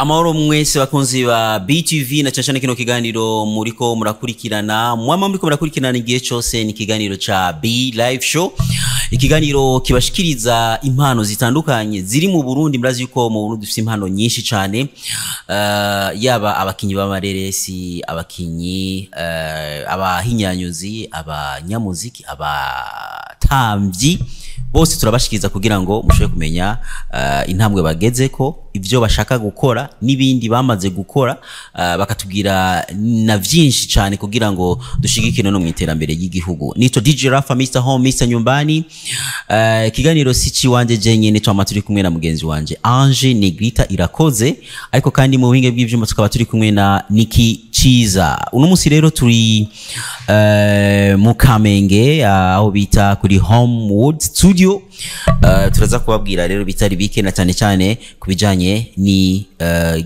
Amahoro mwese bakunzi ba BTV, na cyane kino kiganiro muriko murakurikirana, mwama muriko murakurikirana igihe cyose, ni ikiganiro ca B Live Show, ikiganiro kibashikiriza impano zitandukanye ziri mu Burundi. Murazi yuko mu Burundi dufite impano nyinshi cyane, yaba abakinyi b'amareresi, abakinyi, abahinyanyuzi, abanyamuziki, abatamvyi, bose turabashikiriza kugira ngo mushobore kumenya intambwe bagezeko, ivyo bashaka gukora n'ibindi bamaze gukora, bakatubwira na vyinshi cyane kugira ngo dushigikire no mu iterambere ry'igihugu. Nitwa DJ Rafa, Mr Home, Mr Nyumbani. Ikiganiro si ciwanje jenyene, twama turi kumwe na mugenzi wanje Ange Negrita Irakoze, ariko kandi mu buhinga bw'ivyuma tukaba turi kumwe na Niki Ciza. Uno musi rero turi mu Kamenge, aho bita kuri Homewood Studio. Turaza kubabwira rero bitari bike, na cyane cyane ku bijanye ni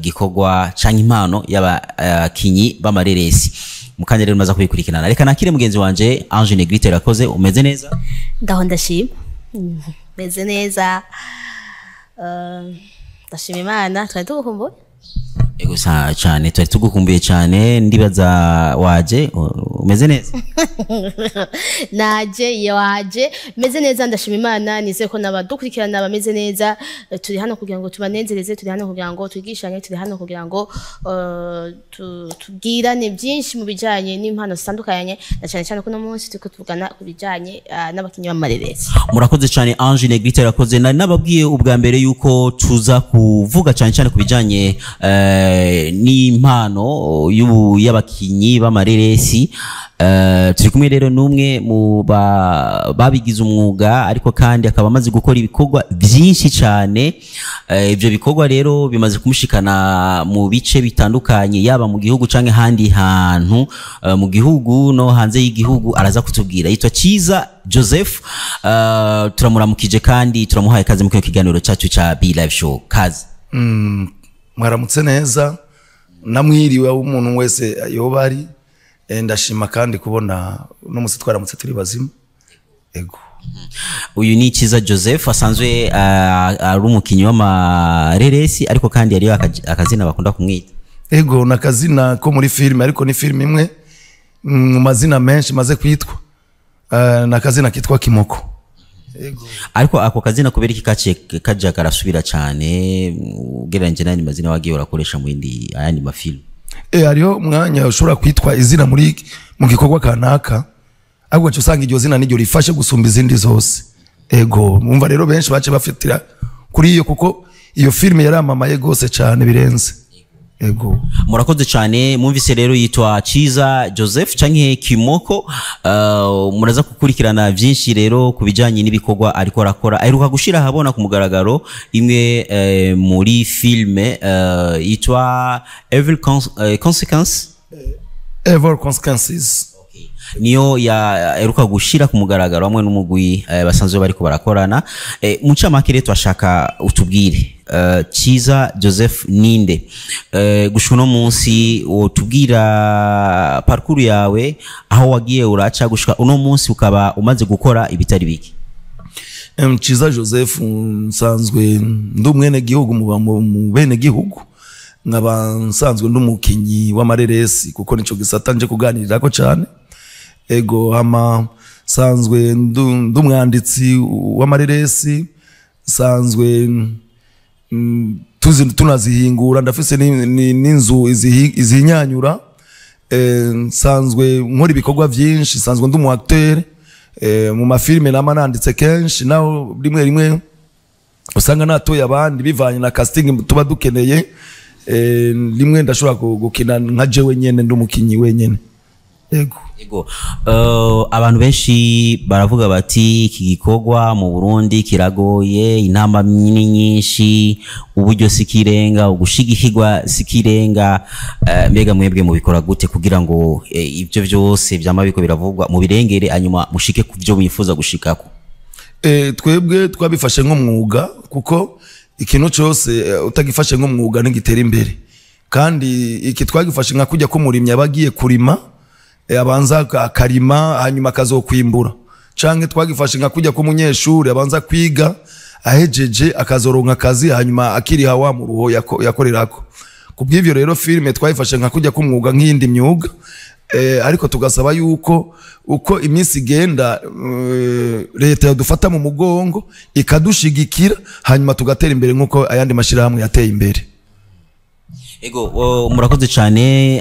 gikorwa canke impano y'abakinyi b'amareresi. Mu kanya rero maza kubikurikirana. Reka nakire mugenzi wanje Ange Negrita Irakoze. Umeze neza? Ndaho, ndashima. Meze neza. Ndashima Imana, twari tugukumbuye. Ego sa cyane, twari tugukumbuye cyane. Ndibaza waje umeze neza. Naje iyo waje meze neza, ndashima Imana. Nizeye ko n'abadukurikirana bameze neza. Turi hano kugira ngo tubanezereze, turi hano kugira ngo twigishanye, turi hano kugira ngo tubwirane byinshi mu bijanye n'impano zitandukanye, na cyane cyane ko uno munsi turiko tuvugana ku bijanye n'abakinyi b'amareresi. Murakoze cyane, Ange Negrita Irakoze. Nari nababwiye ubwa mbere yuko tuza kuvuga cyane cyane ku bijanye n'impano y'abakinyi b'amareresi. Turi kumwe rero n'umwe mu babigize umwuga, ariko kandi akaba amaze gukora ibikorwa byinshi cyane. Ibyo bikorwa rero bimaze kumushikana mu bice bitandukanye, yaba mu gihugu canke ahandi hantu, mu gihugu no hanze y'igihugu. Araza kutubwira. Yitwa Ciza Joseph. Turamuramukije kandi turamuhaye ikaze mu kino kiganiro cyacu ca B Live Show. Kaze. Mwaramutse neza, namwiriwe aho umuntu wese yoba ari. Ndashima kandi kubona uno musi twaramutse turi bazima. Ego. Uyu ni Ciza Joseph, asanzwe ari umukinyi w'amareresi, ariko kandi yari akazina bakunda kumwita. Ego, nakazina ko muri filime, ariko ni filime imwe mu mazina menshi maze kwitwa. Nakazina kitwa Kimoko. Ego. Ariko ako kazina kubera iki kaciye kaja karasubira cyane ugereranyije n'ayandi mazina wagiye urakoresha mu yindi ayandi mafilime? Hariho umwanya ushobora kwitwa izina muri mu gikorwa kanaka, ariko ugaca usanga iryo zina niryo rifashe gusumba izindi zose. Ego, mwumva rero benshi bace bafatira kuri iyo, kuko iyo filime yaramamaye gose cyane birenze. Ego. Murakoze cyane. Mwumvise rero, yitwa Ciza Joseph canke Kimoko. Muraza gukurikirana byinshi rero ku bijanye n'ibikorwa ariko arakora. Aheruka gushira ahabona ku mugaragaro imwe muri filme yitwa Evil Consequence. Evil Consequences. Niyo ya aheruka gushira ku mugaragaro hamwe n'umugwi basanzwe bariko barakorana. Mu ncamake rero twashaka utubwire, Ciza Joseph ninde? Gushika uno munsi wotubwira parcours yawe, aho wagiye uraca gushika uno munsi ukaba umaze gukora ibitari bike? Ciza Joseph, nsanzwe ndi umwene gihugu mu bene gihugu, nkaba nsanzwe ndi umukinyi w'amareresi, kuko nico gisata nje kuganirirako cane. Ego, hama nsanzwe ndi umwanditsi w'amareresi, nsanzwe tunazihingura, ndafise n'inzu izihinyanyura. Nsanzwe nkora ibikorwa vyinshi, nsanzwe ndi umu acteur mu mafilime, nama nanditse kenshi, naho rimwe rimwe usanga natoye abandi bivanye na casting tuba dukeneye. Rimwe ndashobora gukina nka jewe nyene, ndi umukinyi wenyene. Ego. Ego. Abantu benshi baravuga bati iki gikorwa mu Burundi kiragoye, intamba ni nyinshi, uburyo sikirenga, ugushigikirwa sikirenga. Mbega mwebwe mubikora gute kugira ngo ibyo byose vyama biko biravugwa mubirengere, hanyuma mushike ku byo mwifuza gushikako? Twebwe twabifashe nk'umwuga, kuko ikintu cyose utagifashe nk'umwuga ntigitera imbere. Kandi iki twagifashe nka kujya k'umurimyi aba agiye kurima, abanza akarima, hanyuma akazokwimbura, canke twagifashe nka kujya k'umunyeshuri abanza kwiga. Ahejeje akazoronka akazi, hanyuma akiriha wa muruho yakorerako. Kubw'ivyo rero, filime twayifashe nka kujya k'umwuga nk'iyindi myuga, ariko tugasaba yuko uko iminsi igenda, leta yadufata mu mugongo ikadushigikira, hanyuma tugatera imbere nk'uko ayandi mashirahamwe yateye imbere. Ego, murakoze cyane.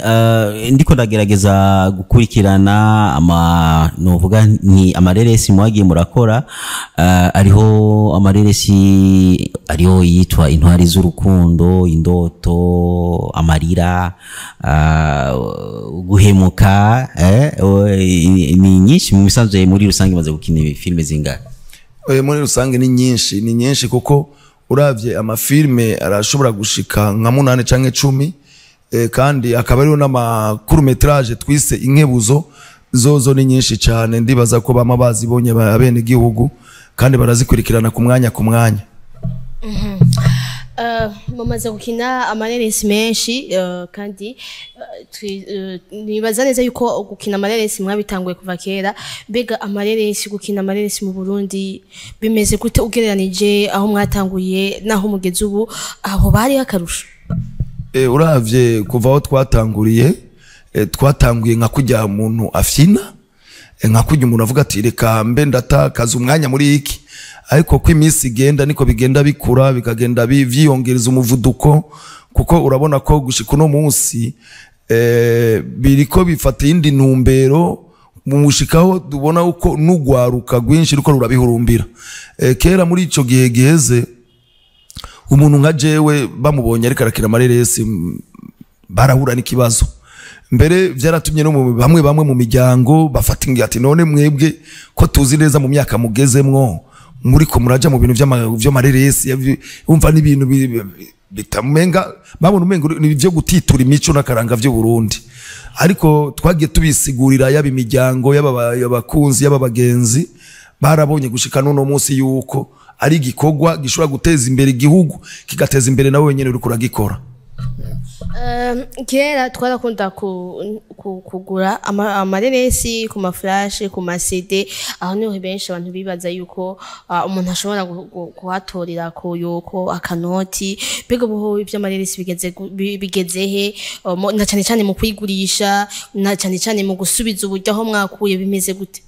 Ndiko ndagerageza gukurikirana ama, novuga ni amareresi mwagiye murakora. Ariho amareresi, ariho yitwa Intwari z'Urukundo, Indoto, Amarira, Guhemuka, ni nyinshi. Mu bisanzwe, muri rusange maze gukina filime zingahe? Muri rusange ni nyinshi, ni nyinshi, kuko uravye amafilme arashobora gushika nka 8 canke 10, kandi akaba ariho n'ama court métrage twise Inkebuzo. Zozo ni nyinshi cyane, ndibaza ko bama bazibonye abene gihugu kandi barazikurikirana ku mwanya ku mwanya. Mumaze gukina amareresi menshi, kandi nibaza neza yuko gukina amareresi mwabitanguye kuva kera. Mbega amareresi, gukina amareresi mu Burundi bimeze gute ugereranije aho mwatanguye naho mugeze ubu? Aho bari akarusho? Uravye kuva aho twatanguriye, twatanguye nka kujya umuntu afyina, nka kujya umuntu avuga ati: "Reka mbe ndatakaza umwanya muri iki." Ariko ko iminsi igenda niko bigenda bikura, bikagenda vyiyongereza umuvuduko, kuko urabona ko gushika uno munsi biriko bifata iyindi ntumbero mu gushikaho tubona uko n'ugwaruka rwinshi ruko rurabihurumbira. Kera muri ico gihe giheze, umuntu nka jewe bamubonye ariko arakina amareresi, barahura n'ikibazo. Mbere vyaratumye no mu bamwe bamwe mu miryango bafata ingi ati: "None mwebwe ko tuzi neza mu myaka mugezemwo, muriko muraja mu bintu vy'amareresi?" Umva, n'ibintu bitamenga babona umenga ni ivyo gutitura imico n'akaranga vy'u Burundi. Ariko twagiye tubisigurira, yaba imiryango, yaba abakunzi, yaba abagenzi, barabonye gushika n'uno munsi yuko ari igikorwa gishobora guteza imbere igihugu, kigateza imbere nawe wenyene uriko uragikora. Kera twarakunda kugura amareresi ku maflash, ku ma CD. Aho niho benshi abantu bibaza yuko umuntu ashobora kuhatorera ko yuko akanoti. Mbega ubu ivy'amareresi bigeze bigeze he? Na cane cane mu kwigurisha, na cane cane mu gusubiza uburyo aho mwakuye, bimeze gute?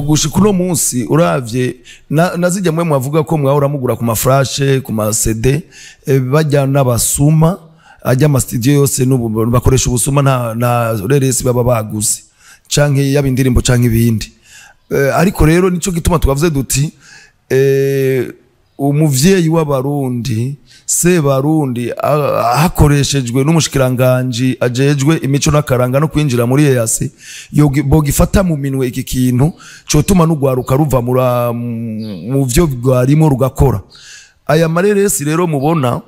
Gushika uno munsi, uravye na zijya mwe mwavuga ko mwahora mugura ku maflash, ku ma CD, bajya n'abasuma ajya ama studio yose n'ubu bakoresha ubusuma, nta reresi baba baguze canke yaba indirimbo canke ibindi. Ariko rero nico gituma twavuze duti umuvyeyi w'Abarundi se Barundi, hakoreshejwe n'umushikiranganji ajejwe imico n'akaranga no kwinjira muri EAC, bogifata mu minwe iki kintu cotuma n'ugwaruka ruva mu vyo rwarimo rugakora aya mareresi. Rero mubona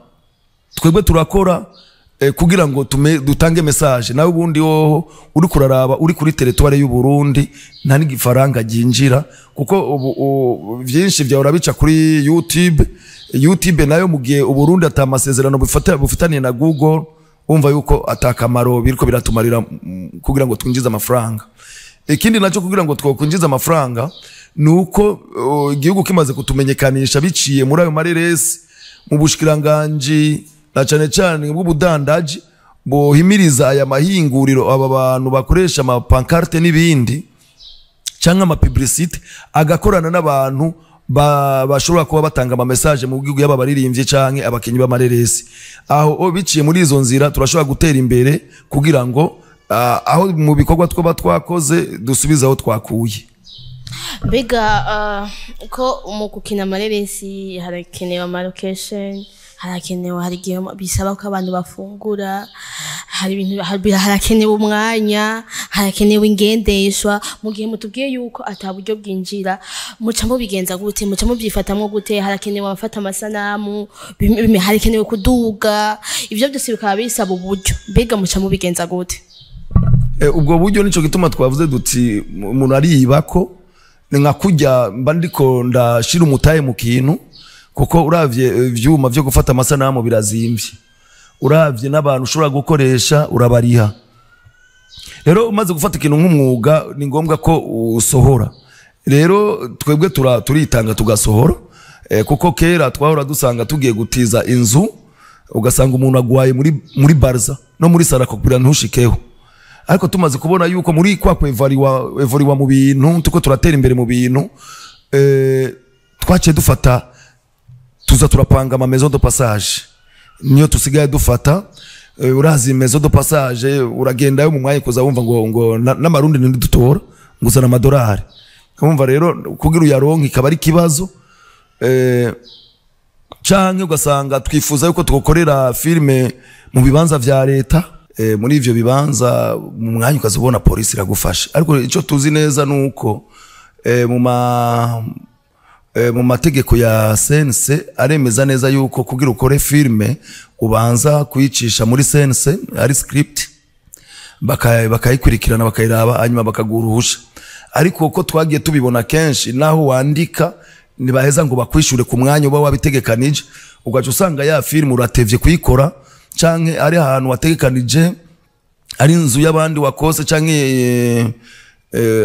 twebwe turakora kugira ngo dutange message. Nawe ubundi woho uri kuraraba uri kuri territoire y'u Burundi, nta n'igifaranga ryinjira, kuko ubu vyinshi vyahora bica kuri YouTube. YouTube nayo, mu gihe u Burundi ata amasezerano bufitaniye na Google, umva yuko atakamaro biriko biratumarira kugira ngo twinjize amafaranga. Ikindi nacyo, kugira ngo twokwinjiza amafaranga, ni uko igihugu kimaze kutumenyekanisha biciye muri ayo mareresi, mu bushikiranganji na cane cane bw'ubudandaji bohimiriza aya mahinguriro, aba bantu bakoresha amapancarte n'ibindi canke amapublicité, agakorana n'abantu bashobora kuba batanga ama message mu gihugu, yaba abaririmbyi canke abakinyi b'amareresi. Aho biciye muri izo nzira turashobora gutera imbere kugira ngo aho mu bikorwa twoba twakoze dusubize aho twakuye. Mbega ko mu gukina amareresi harakenewe ama location, harakenewe, hari igihe bisaba ko abantu bafungura, hari ibintu harakenewe umwanya, harakenewe ingendeshwa. Mu gihe mutubwiye yuko ata buryo bwinjira, muca mubigenza gute? Muca mubyifatamwo gute? Harakenewe abafata amasanamu, harakenewe kuduga, ivyo byose bikaba bisaba uburyo. Mbega muca mubigenza gute? Ubwo buryo nico gituma twavuze duti umuntu ariyibako, ni nka kurya mba ndiko ndashira umutahe mu kintu, kuko uravye ivyuma vyo gufata amasanamu birazimvye, uravye n'abantu ushobora gukoresha urabariha. Rero umaze gufata ikintu nk'umwuga, ni ngombwa ko usohora. Rero twebwe turitanga tugasohora. Kuko kera twahora dusanga tugiye gutiza inzu, ugasanga umuntu agwaye muri barza no muri sara kugira ntushikeho. Ariko tumaze kubona yuko muri kwa kwevariwa mu bintu, tuko turatera imbere mu bintu, twaciye dufata tuza turapanga ama maison de passage, niyo tusigaye dufata. Urazi maison de passage, uragendayo mu mwanya kuza wumva ngo n'amarundi ndi dutora, ngo uzana amadolari. Wumva rero kugira uyaronke ikaba ari kibazo. Canke ugasanga twifuza yuko tugokorera filme mu bibanza vya leta. Muri ivyo bibanza mu mwanya ukazobona polisi iragufasha. Ariko ico tuzi neza nuko mu mategeko ya CNC aremeza neza yuko kugira ukore filme ubanza kuyicisha muri CNC, ari script, bakayikurikirana bakayiraba, hanyuma bakaguruhusha. Ariko uko twagiye tubibona kenshi, naho wandika ntibaheza ngo bakwishure ku mwanya uba wabitegekanije, ugaca usanga ya filme uratevye kuyikora, canke ari ahantu wategekanije ari inzu y'abandi wakose, canke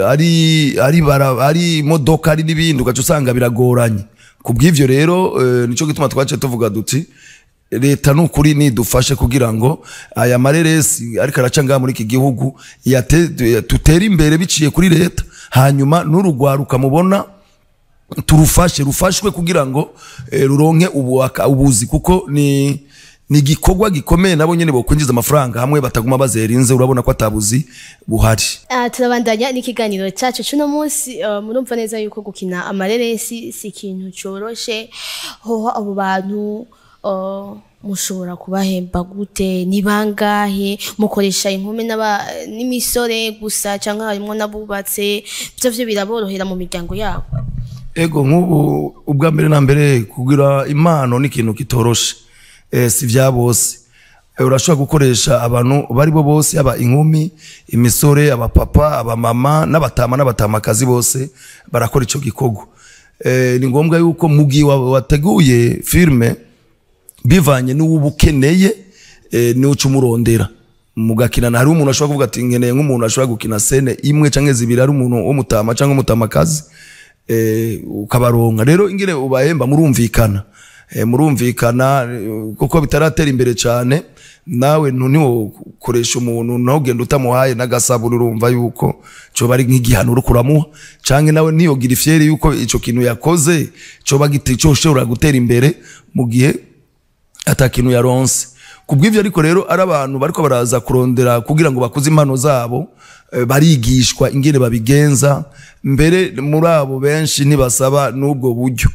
ari modoka, ari n'ibindi, ugaca usanga biragoranye. Kubw'ivyo rero nico gituma twaciye tuvuga duti leta nukuri nidufashe kugira ngo aya mareresi ariko araca ngaha muri iki gihugu tutere imbere biciye kuri leta, hanyuma n'urugwaruka mubona turufashe, rufashwe kugira ngo ruronke ubuzi, kuko ni igikorwa gikomeye nabo nyene bokwinjiza amafaranga hamwe bataguma bazerinze. Urabona ko atabuzi buhari. Turabandanya n'ikiganiro cyacu cuno munsi. Murumva neza yuko gukina amareresi si ikintu coroshe. Hoho abo bantu mushobora kubahemba gute? Ni bangahe? Mukoresha inkumi n'imisore gusa canke harimo n'abubatse? Byo biraborohera mu miryango yabo? Ego, nk'ubu ubwa mbere na mbere kugira impano ni ikintu kitoroshe. Si vya bose. Urashobora gukoresha abantu bari bo bose, aba inkumi, imisore, abapapa, abamama n'abatama n'abatamakazi, bose barakora ico gikorwa. Ni ngombwa yuko mugihe wateguye filme bivanye n'ubukeneye, ni uca umurondera mugakinana. Hari umuntu ashobora kuvuga ati nkeneye nk'umuntu ashobora gukina scène imwe canke zibiri, ari umuntu w'umutama canke umutamakazi, ukabaronka. Rero ingene ubahemba murumvikana, kuko bitaratera imbere cyane, nawe ntiwokoresha umuntu ntugende utamuhaye n'agasabuni, urumva yuko coba ari nk'igihano uriko uramuha, canke nawe ntiyogira ifyeri yuko ico kintu yakoze coba coshobora gutera imbere mu gihe ata kintu yaronse. Kubw'ivyo ariko rero ari abantu bariko baraza kurondera kugira ngo bakuze impano zabo, barigishwa ingene babigenza. Mbere muri abo benshi ntibasaba n'ubwo buryo.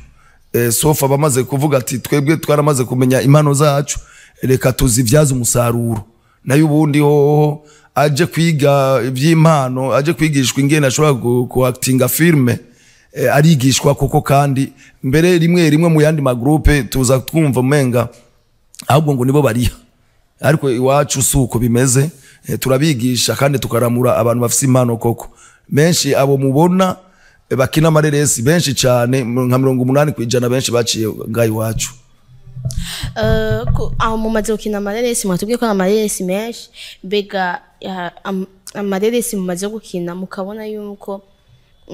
Sofa bamaze kuvuga ati twebwe twaramaze kumenya impano zacu, reka tuzivyaze umusaruro. Nayo ubundi hoho aje kwiga ivy'impano, aje kwigishwa ingene ashobora kuactinga filme, arigishwa koko. Kandi mbere rimwe rimwe mu yandi magroupe tuza twumva umenga ahubwo ngo nibo bariha, ariko iwacu suko bimeze. Turabigisha kandi tukaramura abantu bafise impano koko. Benshi abo mubona bakina amareresi benshi cyane, nka 80% benshi baciye ngaho iwacu. Aho mumaze gukina amareresi, mwatubwiye ko ari amareresi menshi. Mbega amareresi mumaze gukina mukabona yuko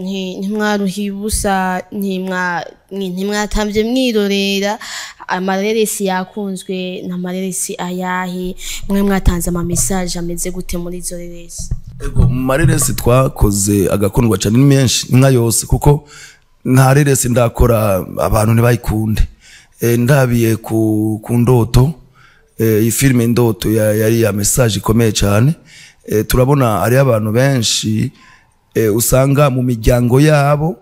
ntimwaruhiye ubusa, ntimwatamvye mwirorera, amareresi yakunzwe, n'amareresi ayahe? Mwe mwatanze ama message ameze gute muri izo reresi? Ego, mu mareresi twakoze agakundwa cyane ni menshi, ni nka yose, kuko nta reresi ndakora abantu ntibayikunde. Ndabiye ku ndoto, iyi filime Indoto yari ya message ikomeye cyane. Turabona ari abantu benshi usanga mu miryango yabo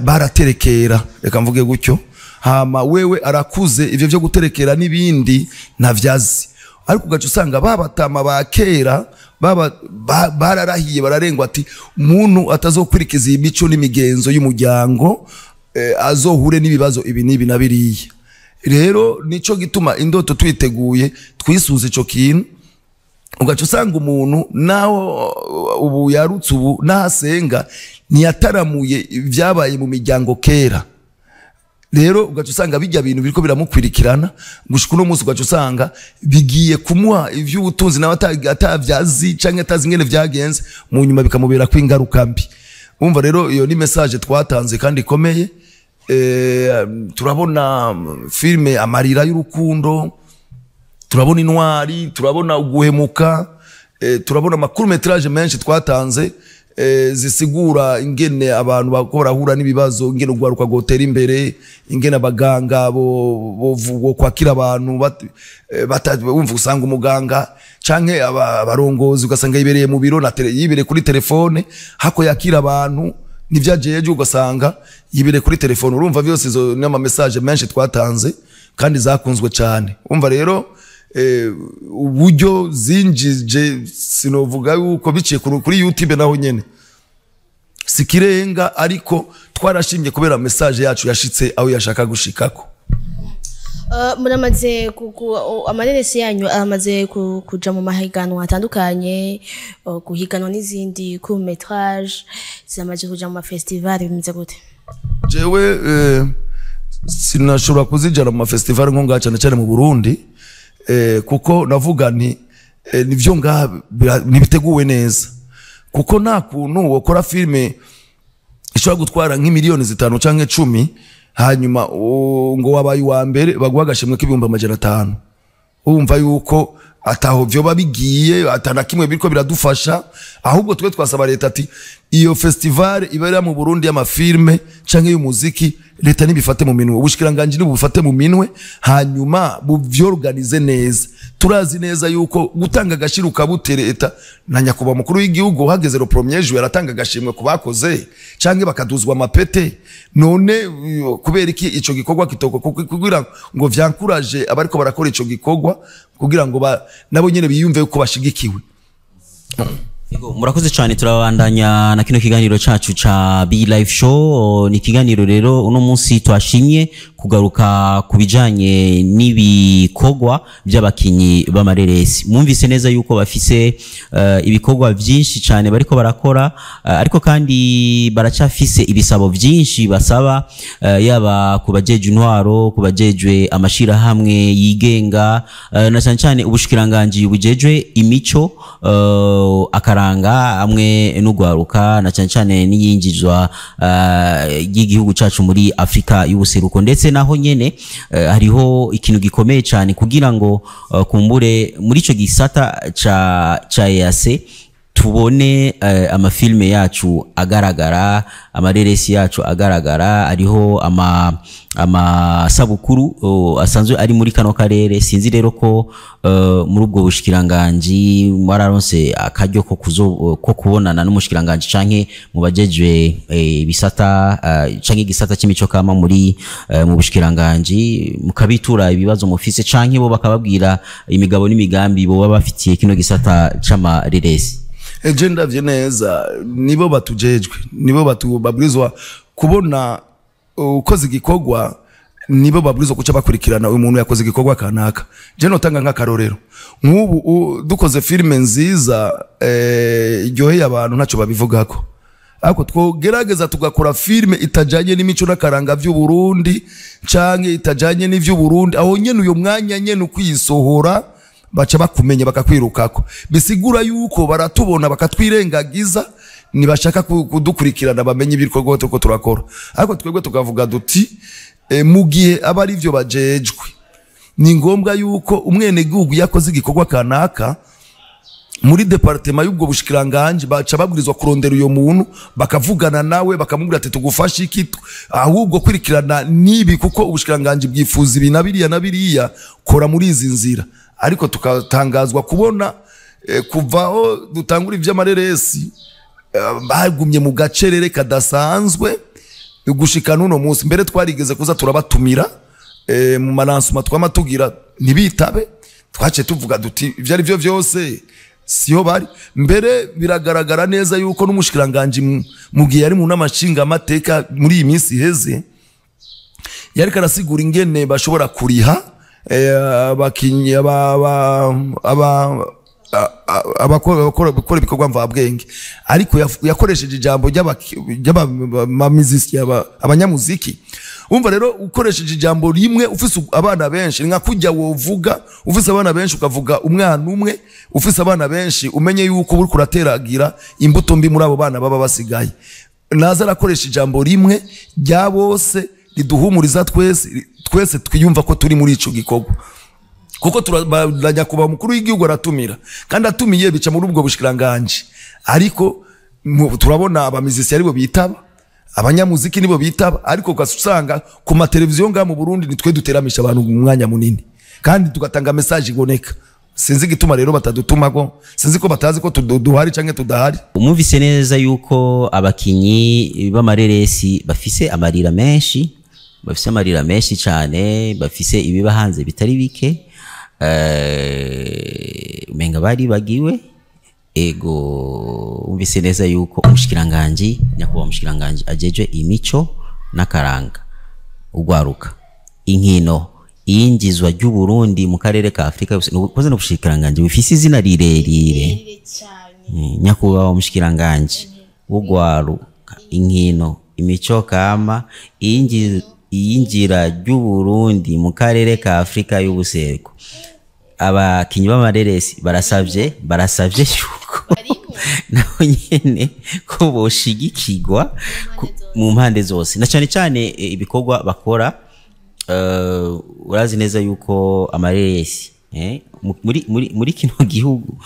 baraterekera, reka mvuge gutyo, hama wewe arakuze ivyo vyo guterekera n'ibindi ntavyazi, ariko ugaca usanga babatama ba kera bararahiye bararengwa ati umuntu atazokwirikiza iyi mico n'imigenzo y'umuryango, azohure n'ibibazo ibi n'ibi na biriya. Rero nico gituma Indoto twiteguye twisuze ico kintu. Ugaca usanga umuntu naho ubu yarutse, ubu nahasenga ntiyataramuye ibyabaye mu miryango kera. Rero ugaca usanga bijya bintu biriko biramukwirikirana gushika uno munsi, ugaca usanga bigiye kumuha ivy'ubutunzi nawe atavyazi canke atazi ingene vyagenze, mu nyuma bikamubera ko ingaruka mbi. Umva rero iyo ni message twatanze kandi ikomeye. Turabona filme Amarira y'urukundo, turabona Intwari, turabona Uguhemuka, turabona ama court métrage menshi twatanze zisigura ingene abantu bako barahura n'ibibazo, ingene urwaruka rwotera imbere, ingene abaganga bo kwakira abantu wumva usanga umuganga canke abarongozi ugasanga yibereye mu biro yibereye kuri telefone hako yakira abantu nivyajeje, ugasanga yibereye kuri telefone. Urumva vyose izo n'ama message menshi twatanze kandi zakunzwe cyane. Umva rero, uburyo zinjije sinovuga yuko biciye kuri YouTube naho nyene sikirenga, ariko twarashimye kubera message yacu yashitse aho yashaka gushikako. Muramaze amareresi yanyu aramaze kuja mu mahiganwa atandukanye, guhiganwa n'izindi court métrage zamaze kuja mu mafestival, bimeze gute? Jewe sinashobora kuzijana mu mafestival nko ngaha, cyane cyane mu Burundi, kuko navuga nti nivyo ngaha ntibiteguwe neza, kuko nta kuntu wokora filme ishobora gutwara nk'imiliyoni 5 canke 10, hanyuma ngo wabaye uwa mbere baguha agashimwe k'500,000. Urumva yuko ataho vyoba bigiye, atana kimwe biriko biradufasha. Ahubwo twe twasaba leta ati iyo festival ibera mu Burundi y'amafilme canke y'umuziki, leta nibifate mu minwe, ubushikiranganje nibufate mu minwe, hanyuma buvyorganize neza. Turazi neza yuko gutanga agashiro kabute leta na nyakubahwa mukuru w'igihugu hageze le premier juillet aratanga agashimwe ku bakoze canke bakaduzwa amapete. None kubera iki ico gikorwa kitoko kugira ngo vyankuraje abariko barakora ico gikorwa, kugira ngo nabo nyene biyumve yuko bashigikiwe? Yego, murakoze cyane. Turabandanya na kino kiganiro cacu ca Be Live Show. Ni ikiganiro rero uno munsi twashimye kugaruka ku bijanye n'ibikorwa by'abakinyi b'amareresi. Mwumvise neza yuko bafise ibikorwa byinshi cyane bariko barakora, ariko kandi baracafise ibisabo byinshi basaba, yaba ku bajejwe intwaro, ku bajejwe amashirahamwe yigenga, na cyane cyane ubushikiranganji bujejwe imico, akaranga hamwe n'ugwaruka, na cyane cyane n'iyinjizwa ry'igihugu cacu muri Afrika y'ubuseruko. Ndetse naho nyene hariho ikintu gikomeye cyane kugira ngo kumbure muri ico gisata ca EAC tubone amafilme yacu agaragara, amareresi yacu agaragara. Ariho ama amasabukuru asanzwe ari muri kano karere. Sinzi rero ko muri ubwo bushikiranganji mwararonse akaryo ko kubonana n'umushikiranganji canke mu bajejwe ibisata canke igisata c'imico kama muri mu bushikiranganji, mukabitura ibibazo mufise canke bo bakababwira imigabo n'imigambi bo baba bafitiye kino gisata c'amareresi. Eje ndavye neza, nibo batujejwe, nibo babwirizwa kubona ukoze igikorwa, nibo babwirizwa kuca bakurikirana uyu muntu yakoze igikorwa kanaka. Je notanga nk'akarorero, nk'ubu dukoze filime nziza iryoheye abantu, ntacyo babivugako, ariko twogerageza tugakora filime itajanye n'imico n'akaranga vy'Uburundi canke itajanye n'ivy'Uburundi, aho nyene uyo mwanya nyene ukwisohora baca bakumenya bakakwirukako. Bisigura yuko baratubona bakatwirengagiza, ntibashaka kudukurikirana bamenye ibikorwa turiko turakora. Ariko twebwe tukavuga duti mu gihe aba ari byo bajejwe, ni ngombwa yuko umwenegihugu yakoze igikorwa kanaka muri département y'ubwo bushikiranganje, baca babwirizwa kurondera uyo muntu, bakavugana nawe, bakamubwira ati tugufashe iki, ahubwo kurikirana nibi, kuko ubushikiranganje bwifuza ibi na biriya na biriya, kora muri izi nzira. Ariko tukatangazwa kubona kuva aho dutangura ivy'amareresi bagumye mu gacerere kadasanzwe gushika n'uno munsi. Mbere twarigeze kuza turabatumira mu manansuma twama tugira, ntibitabe. Twace tuvuga duti ivyo ari byo vyose siyo bari. Mbere biragaragara neza yuko n'umushikiranganji mu gihe yari mu nama nshingamateka muri iyi minsi iheze, yariko arasigura ingene bashobora kuriha abakinyi abakora ibikorwa mvabwenge, ariko yakoresheje ijambo ry'abamiziki, abanyamuziki. Umva rero, ukoresheje ijambo rimwe ufise abana benshi, ni nka kujya wovuga ufise abana benshi ukavuga umwana umwe. Ufise abana benshi, umenye yuko uriko urateragira imbuto mbi muri abo bana baba basigaye. Naza arakoresha ijambo rimwe rya bose. Riduhumuriza twese, twese twiyumva ko turi muri ico gikorwa, kuko turabandanya kuba mukuru w'igihugu aratumira, kandi atumiye bica muri ubwo bushikiranganje. Ariko turabona abamizisi aribo bitaba, abanyamuziki nibo bitaba, ariko ugasanga ku mateleviziyo ngaha mu Burundi nitwe duteramisha abantu mu mwanya munini kandi tugatanga message iboneka. Sinzi igituma rero batadutumako, sinzi ko batazi ko duhari canke tudahari. Umuvise neza yuko abakinyi b'amareresi bafise amarira menshi, bafise amarira menshi cyane, bafise ibiba hanze bitari bike. Umenga bari bagiwe ego. Umvise neza yuko umushikiranganji, nyakubahwa umushikiranganji ajejwe imico n'akaranga, ugwaruka, inkino, iyinjizwa ry'Uburundi mu karere ka Afrika yose, koze n'ubushikiranganji bufise izina rirerire. Nyakubahwa umushikiranganji w'ugwaruka, inkino, imico kama, iyinjira ry'Uburundi mu karere ka Afrika y'ubuseruko, abakinyi b'amareresi barasavye yuko naho nyene ko boshigikirwa mu mpande zose, na cane cane ibikorwa bakora. Urazi neza yuko amareresi muri kino gihugu,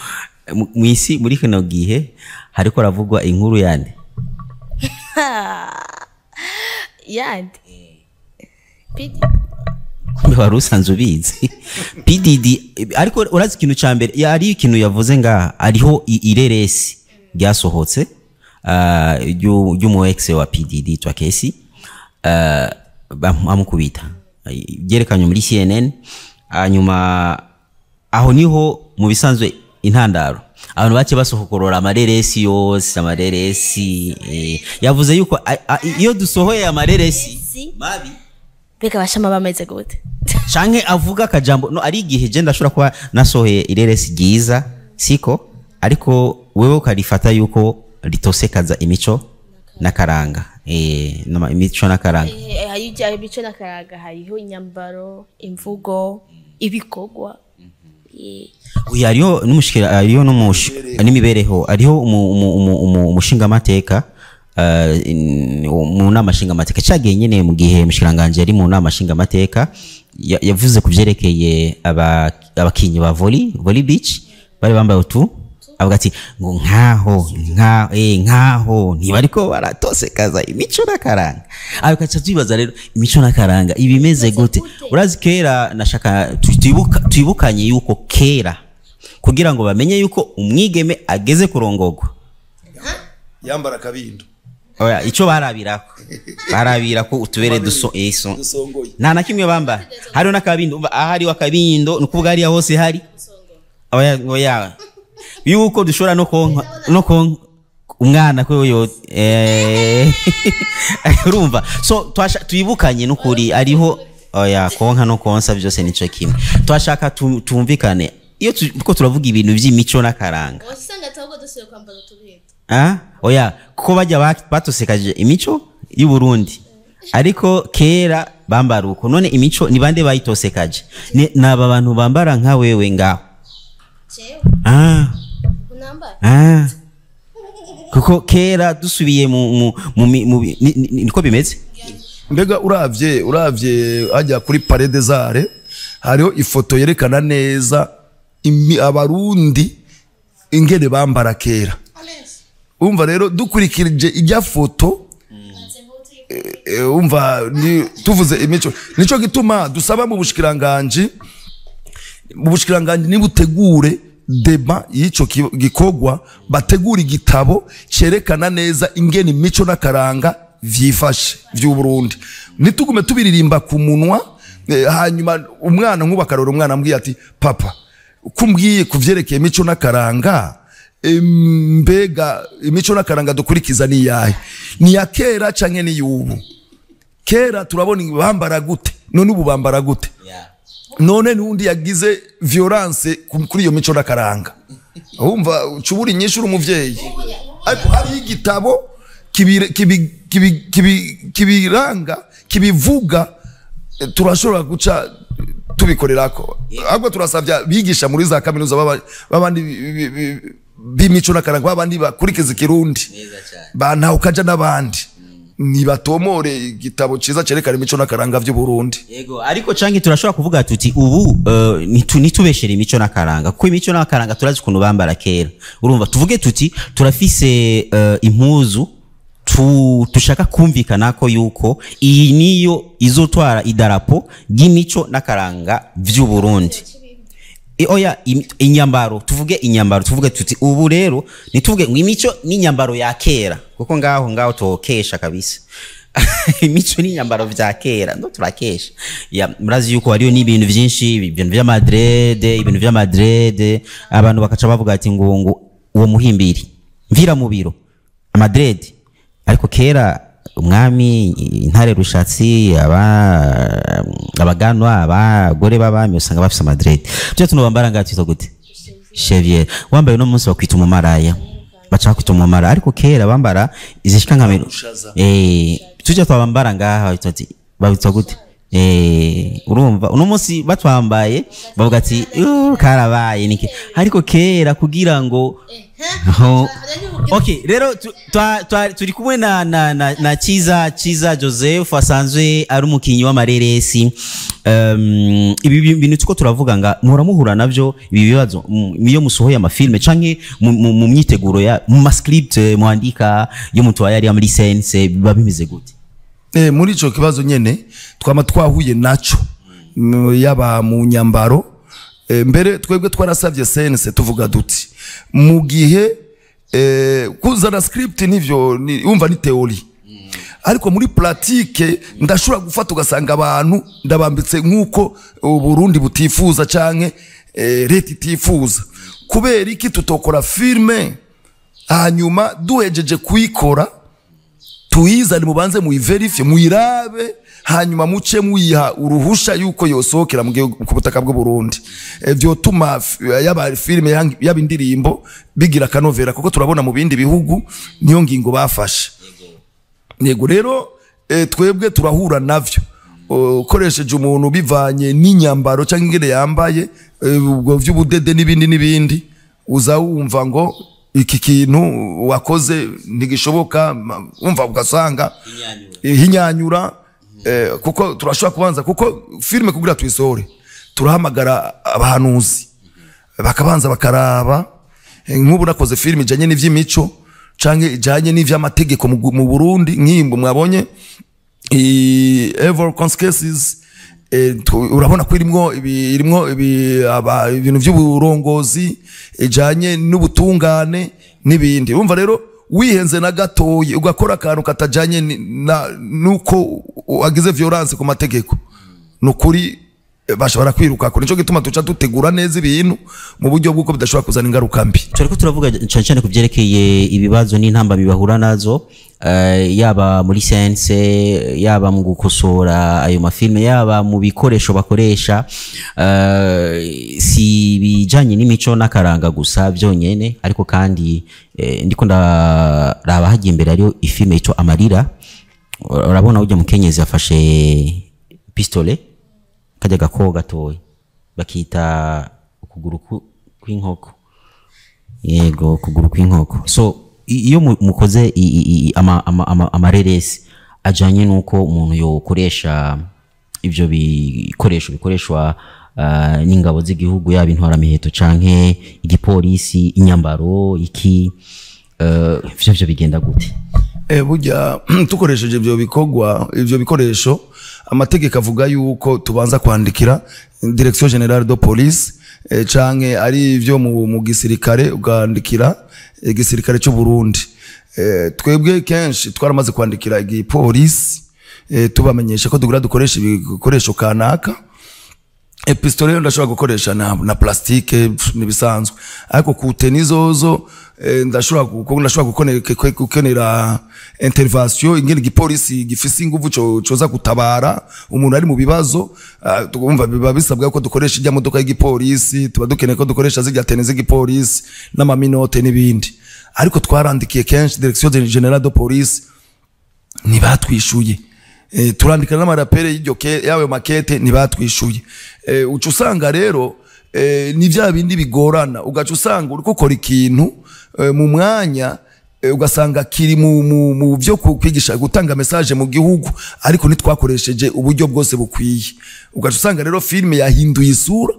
mw'isi muri kino gihe hariko haravugwa inkuru yande? Yandi Pidi. Kumbe wari usanzwe ubizi PDD. Ariko urazi ikintu ca mbere ari ikintu yavuze ngaha, hariho ireresi ryasohotse ry'umu ex wa PDD twa Kesi, bamukubita, byerekanywe muri CNN. Hanyuma aho niho mu bisanzwe intandaro abantu bake basohokorora amareresi yose, amareresi. Yavuze yuko iyo dusohoye amareresi mabi, Mbega abashama bameze gute? Canke avuga akajambo no ari igihe je ndashobora kuba nasohoye ireresi ryiza, siko? Ariko wewe ukarifata yuko ritosekaza imico n'akaranga, imico n'akaranga. Hari ibya imico n'akaranga, hariho inyambaro, imvugo, ibikorwa. Oya, hariho n'umushikira, hariho n'imibereho, hariho umushingamateka mu nama nshingamateka cagiye nyene, mu gihe umushikiranganji yari mu nama nshingamateka, yavuze ku vyerekeye abakinyi ba volley beach bari bambaye utu, avuga ati ngo nkaho nkaho ntibariko baratosekaza imico n'akaranga. Ariko aca twibaza rero, imico n'akaranga ibimeze gute? Urazi kera, nashaka twibukanye yuko kera kugira ngo bamenye yuko umwigeme ageze kurongogwa yambara akabindo. Oya, ico barabirako utubere duso eso dusongoye. Nta na kimwe bambara, hariho n'akabindo. Umva, ahariho akabindo ni ukuvuga hariya hose hari, oya oya, yuko dushobora no konka umwana ko yo, urumva. So twibukanye n'ukuri ariho, oya, konka no konsa byose nico kimwe. Twashaka tumvikane iyo ko turavuga ibintu by'imico n'akaranga. Wasanga ahubwo dusubiye kwambara utubindo. Ah, oya, kuko bajya batosekaje imico y'u Burundi, ariko kera bambara uko. None imico ni bande bayitosekaje? Ni aba bantu bambara nka wewe ngaho. Jewe? Ah. Unambara. Ah, kuko kera dusubiye mu mu mu, mi- mu niko bimeze. Mbega uravye hajya kuri Palais des Arts, hariho ifoto yerekana neza abarundi ingene bambara kera. Umva rero, dukurikije ijya foto, umva ni tuvuze imico, nico gituma dusaba mu bushikiranganji nibutegure débat y'ico gikorwa, bategura igitabo cerekana neza ingene imico n'akaranga vyifashe vy'u Burundi. Ntitugume tubiririmba ku munwa. Hanyuma umwana, nk'ubu akarora umwana ambwiye ati: "Papa, kumbwiye kuvyerekeye imico n'akaranga, mbega imico n'akaranga dukurikiza ni iyahe? Ni ya kera canke ni y'ubu?" Kera turabona bambara gute, none ubu bambara gute? None n'undi yagize violence kuri iyo mico n'akaranga, wumva ucubura inyishu uri umuvyeyi. Ariko hariho igitabo kibiranga, kibivuga, turashobora guca tubikorerako. Ahubwo turasabya bigisha muri za kaminuza babandi b'imico n'akaranga, babandi bakurikiza ikirundi, ba ntawe ukaja n'abandi. Nibatomore igitabo ciza cerekana imico n'akaranga vy'u Burundi. Yego, ariko canke turashobora kuvuga tuti ubu nitubeshere imico n'akaranga, kuko imico n'akaranga turazi ukuntu bambara kera. Urumva, tuvuge tuti turafise impuzu tushaka kumvikana ko yuko iyi niyo izotwara idarapo ry'imico n'akaranga vy'u Burundi. Oya, inyambaro, tuvuge inyambaro, tuvuge tuti ubu rero nituvuge ngo imico n'inyambaro ya kera, kuko ngaho tokesha kabisa. Imico n'inyambaro vya kera ndo turakesha ya. Murazi yuko hariyo n'ibintu vyinshi, ibintu vy'amadrede, ibintu vy'amadrede, abantu bakaca bavuga ati ngo uwo muhimbiri mvira mu biro amadrede. Ariko kera umwami, intare rushatsi, abaganwa, abagore b'abami usanga bafise amadrede. Byo tuno bambara ngaho twita gute? Chevier. Wambaye uno munsi bakwita umumaraya, baca bakwita umumaraya. Ariko kera bambara izishika nka miro tujya twabambara ngaha babita gute? Urumva uno munsi batwambaye bavuga ati karabaye niki. Ariko kera kugira ngo okay, rero turi kumwe na Ciza Joseph asanzwe ari umukinyi w'amareresi. Ibi bintu tuko turavuga nga muhora muhura navyo, ibi bibazo iyo musohoye amafilme canke mu myiteguro ya mu mascript mwandika yo mutwaye ari muri sense, biba bimeze gute? Muri ico kibazo nyene twama twahuye naco, yaba mu nyambaro. Mbere twebwe twarasavye sense, tuvuga duti mu gihe kuzana script nivyo umva ni theory, ariko muri pratique ndashobora gufata ugasanga abantu ndabambitse nkuko Burundi butifuza canke leta itifuza. Kubera iki tutokora filme hanyuma duhejeje kuyikora tuyizane mubanze muyiverifye muyirabe, hanyuma muce muyiha uruhusha yuko yosohokera mu gihugu ku butaka bw'u Burundi. Vyotuma yaba filme yaba indirimbo bigira kanovera, kuko turabona mu bindi bihugu niyo ngingo bafashe. Yego rero twebwe turahura navyo, ukoresheje umuntu bivanye n'inyambaro cyangwa ingene yambaye, ubwo vy'ubudede n'ibindi n'ibindi, uza wumva ngo iki kintu wakoze ntigishoboka, wumva ugasanga ihinyanyura. Kuko turashobora kubanza, kuko filme kugira tuyisohore turahamagara abahanuzi bakabanza bakaraba. Nk'ubu nakoze filme ijanye n'ivy'imico canke ijanye n'ivy'amategeko mu Burundi, nk'imbo mwabonye Evil Consequences, urabona ko irimwo ibintu by'uburongozi ijanye n'ubutungane n'ibindi. Urumva rero wihenze na gatoyi ugakora akantu katajanye nuko wagize violence ku mategeko, nukuri bashobora kwiruka. Nico gituma tuca dutegura neza ibintu mu buryo bw'uko bidashobora kuzana ingaruka mbi. Turiko turavuga cyane cyane kuvyerekeye ibibazo n'intamba bibahura nazo, yaba muri sense, yaba mu gukosora ayo mafilme, yaba mu bikoresho bakoresha, si bijanye n'imico n'akaranga gusa byonyene, ariko kandi ndiko ndaraba hagiye imbere ariyo ifilme yitwa Amarira. Urabona ujya mukenyezi afashe pistolet kajya gako gatoyi bakita ukuguru kw'inkoko. Yego, ukuguru kw'inkoko. So iyo mukoze amareresi ajanye nuko umuntu yokoresha ivyo bikoresho bikoreshwa n'ingabo z'igihugu, yaba intwaramiheto canke igipolisi, inyambaro iki, ivyo bigenda gute? Burya tukoresheje ivyo bikorwa, ivyo bikoresho, amategeko avuga yuko tubanza kwandikira Direction Générale de Police, canke ari ivyo mu gisirikare ugandikira igisirikare cy'u Burundi. Twebwe kenshi twaramaze kwandikira igipolisi, tubamenyesha ko dugira dukoresha ibikoresho kanaka. Pistolet ndashobora gukoresha na plastique nibisanzwe, ariko ku tenizozo ndashobora gukonera intervention ingene igipolisi gifise inguvu coza gutabara umuntu ari mu bibazo. Tugumva biba bisabwa ko dukoresha ijya modoka y'igipolisi, tuba dukeneye ko dukoresha zijya tene z'igipolisi n'amaminote n'ibindi. Ariko twarandikiye kenshi Direction Générale de Police ntibatwishuye. Turandika n'amarapere y'iryo yawe makete ntibatwishuye. Uca usanga rero ni vya bindi bigorana, ugaca usanga uriko ukora ikintu mu mwanya Ugasanga kiri mu byo kwigisha gutanga message mu gihugu, ariko ntitwakoresheje uburyo bwose bukwiye. Ugaca usanga rero filme yahinduye isura,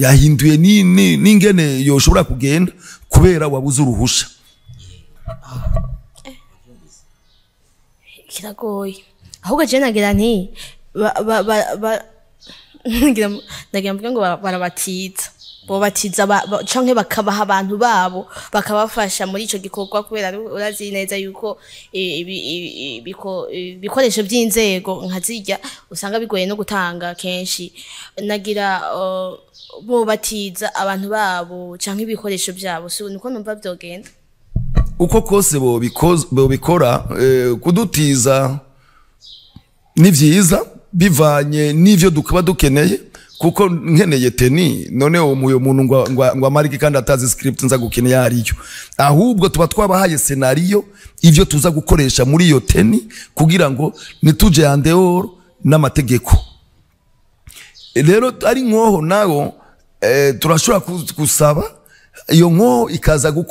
yahinduye n'ingene yoshobora kugenda kubera wabuze uruhusha. Kiragoye. Ahubwo je nagira nti nagira mvuge ngo barabatiza, bobatiza canke bakabaha abantu babo bakabafasha muri ico gikorwa, kubera urazi neza yuko ibikoresho by'inzego nka zirya usanga bigoye no gutanga kenshi. Nagira bobatiza abantu babo canke ibikoresho byabo, si niko numva vyogenda. Uko kose bobikora, kudutiza ni vyiza bivanye n'ivyo dukaba dukeneye, kuko nkeneye teni none uyo muntu ngo amarike kandi atazi script nza gukeneye ariyo. Ahubwo tuba twabahaye scenario ivyo tuza gukoresha muri iyo teni kugira ngo nituje en dehors n'amategeko. Rero ari nkoho nawo, turashobora gusaba iyo nkoho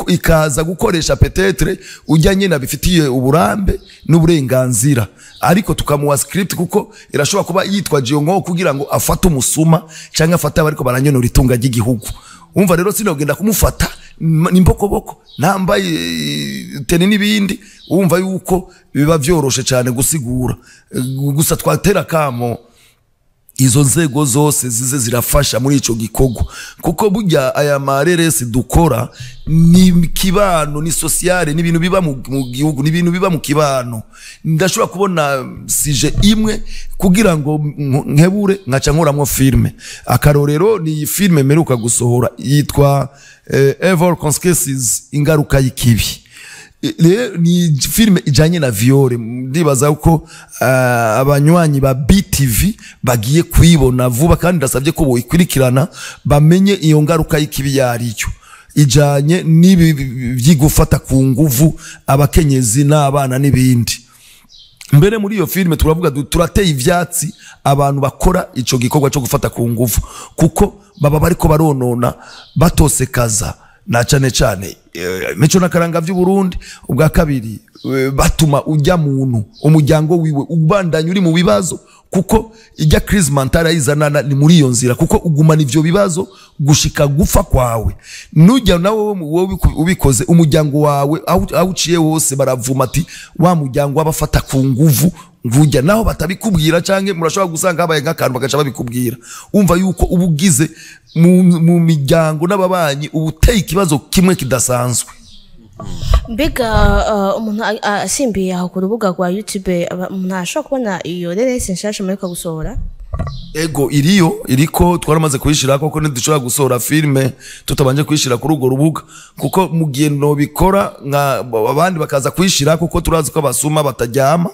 ikaza gukoresha peut-être ujya nyine abifitiye uburambe n'uburenganzira, ariko tukamuha script kuko irashobora kuba yitwa iyo nkoho kugira ngo afate umusuma cyangwa afate abariko baranyonora itunga ry'igihugu. Umva rero sinogenda kumufata nimbokoboko nambaye teni n'ibindi, umva yuko biba vyoroshe cyane gusigura. Gusa twatera kamo izo nzego zose zize zirafasha muri ico gikorwa, kuko burya aya mareresi dukora ni kibano, ni sociale, ni ibintu biba mu gihugu, ni ibintu biba mu kibano. Ndashobora kubona sije imwe kugira ngo nkebure nkaca nkoramwo filme. Akarorero ni filme meruka gusohora yitwa Evil Consequences, ingaruka y'ikibi. Ni filme ijanye na viole. Ndibaza uko abanywanyi ba BTV bagiye kuyibona vuba, kandi ndasabye ko boyikurikirana bamenye iyo ngaruka y'ikibi yariyo ijanye n'ibi byigufata ku nguvu abakenyezi n'abana n'ibindi. Mbere muri iyo filme turavuga turateye ivyatsi abantu bakora ico gikorwa cyo gufata ku nguvu, kuko baba bariko baronona batosekaza na cane cane mico nakaranga vy'u Burundi. Ubwa kabiri batuma ujya muntu umuryango wiwe ubandanya uri mu bibazo, kuko ijya crise mentale ayizanana ni muri iyo nzira, kuko ugumana ivyo bibazo gushika gufa kwawe. Nujya nawe ubikoze umuryango wawe aho uciye wose baravuma ati wa muryango wabafata ku nguvu ngujya, naho batabikubwira canke murashobora gusanga habaye nk'akantu bagaca babikubwira. Umva yuko ubugize mu miryango n'ababanyi ubuteye ikibazo kimwe kidasanzwe. Mbega umuntu asimbiye aho ku rubuga rwa YouTube, umuntu ashobora kubona iyo reresi nshasha muriko gusohora? Ego iriyo, iriko twaramaze kuyishira, koko ntidushobora gusohora filme tutabanje kuyishira kuri urwo rubuga, kuko mu gihe nobikora nka abandi bakaza kuyishira, kuko turazi ko abasuma bataryama,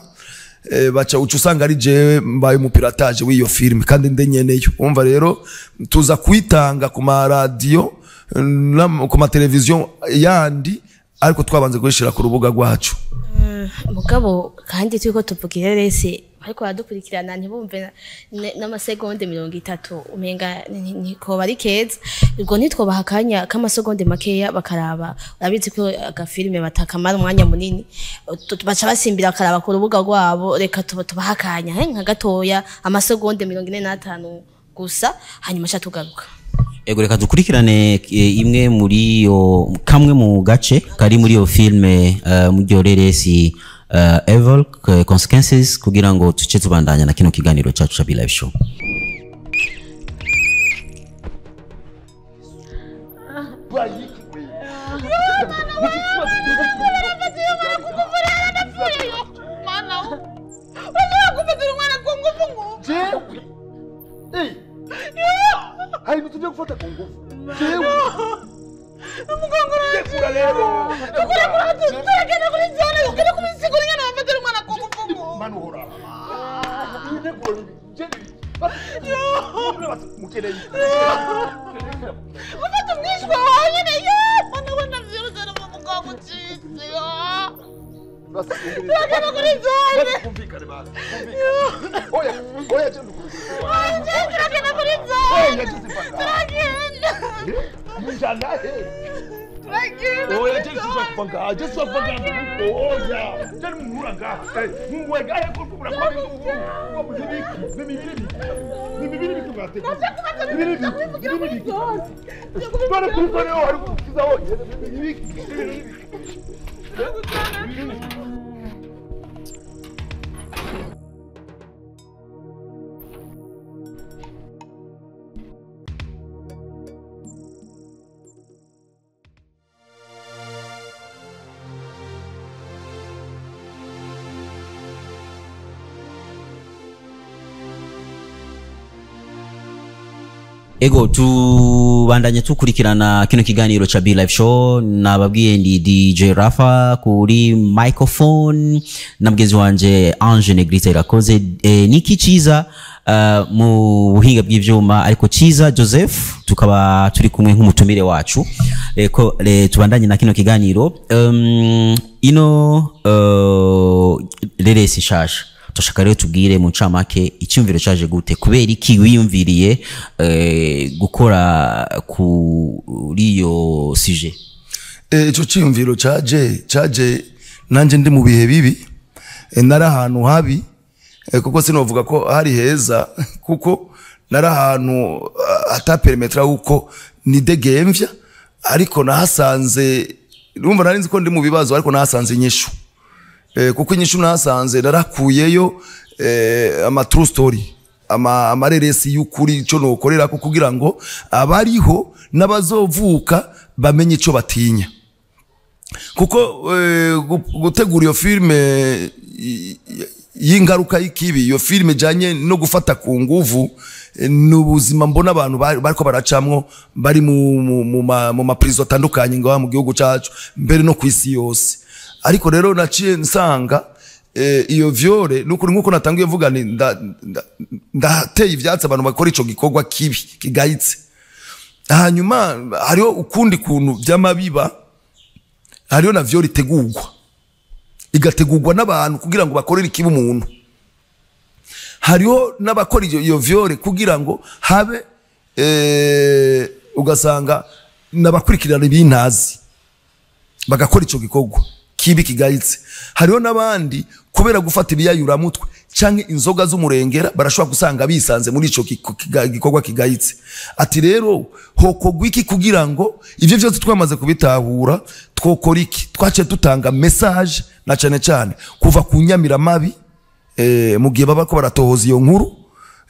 baca uca usanga ari jewe mbaye umupiratage w'iyo filme kandi ndenyeneyo. Umva rero tuza kuyitanga ku maradiyo ku mateleviziyo yandi, ariko twabanze kuyishira ku rubuga rwacu. Mugabo kandi turiko tuvuga ireresi ariko baradukurikirana ntibumve n'amasegonde 30, umenga niko bari keza. Ubwo ntitwobaha akanya k'amasegonde makeya bakaraba, urabizi ko agafilme batakamara umwanya munini, baca basimbira bakaraba ku rubuga rwabo. Reka tubaha akanya nka gatoya amasegonde 45 gusa, hanyuma ca tugaruka. Ego reka dukurikirane imwe muri yo kamwe mu gace kari muri iyo filme mu reresi Evil Consequences, kugira ngo tuce tubandanya na kino kiganiro cyacu cha Be Live Show. Je suis pas je suis pas oya je muhura ngaha mungwega ko kubura kwa ko bibiki bibiri bibiri bibiri bibiri bibiri bari kuri yo ari kukiza wo bibiki. Ego tubandanye tukurikirana kino kiganiro cha Be Live Show. Nababwiye ndi DJ Rafa kuri microphone na mgenzi wanje Ange Negrita Irakoze. Niki Ciza mu buhinga bw'ivyuma, ariko Ciza Joseph tukaba turi kumwe nk'umutumire wacu. Ko tubandanye na kino kiganiro ino reresi shasha. Tushaka rero tubwire mu ncamake icyumviro caje gute, kubera iki wiyumviriye gukora kuri iyo sujet? Ico cyumviro caje nanje ndi mu bihe bibi, nari ahantu habi, kuko sinovuga ko hari heza, kuko nari ahantu atapermetra uko nidegemvya, ariko nahasanze, urumva nari nzi ko ndi mu bibazo, ariko nahasanze inyishu. Kuko inyishu nasanze narakuyeyo ama true story, amareresi y'ukuri ico nokorera ko kugira ngo abariho n'abazovuka bamenye ico batinya. Kuko gutegura iyo filme y'ingaruka y'ikibi, iyo filme janye no gufata ku nguvu, n'ubuzima mbona abantu bariko baracamwo bari mu ma prison atandukanye ngaha mu gihugu cacu, mbere no kwisi yose. Ariko rero naciye nsanga iyo viole nukuri nkuko natangiye mvuga ni ndateye ivyatsi abantu bakora ico gikorwa kibi kigayitse. Hanyuma hariho ukundi kuntu vy'amabiba, hariho na viole itegurwa, igategurwa n'abantu kugira ngo bakorere ikibi umuntu. Hariho n'abakora iyo viole kugira ngo habe ugasanga n'abakurikirana ibintazi bagakora ico gikorwa kibi kigayitse. Hariho n'abandi kubera gufata ibiyayuramutwe canke inzoga z'umurengera barashobora gusanga bisanze muri ico gikorwa kigayitse. Ati rero hokogwa iki kugira ngo ivyo vyose twamaze kubitahura, twokora iki? Twace dutanga message na cane cane kuva ku nyamiramabi, mu gihe baba ko baratohoza iyo nkuru,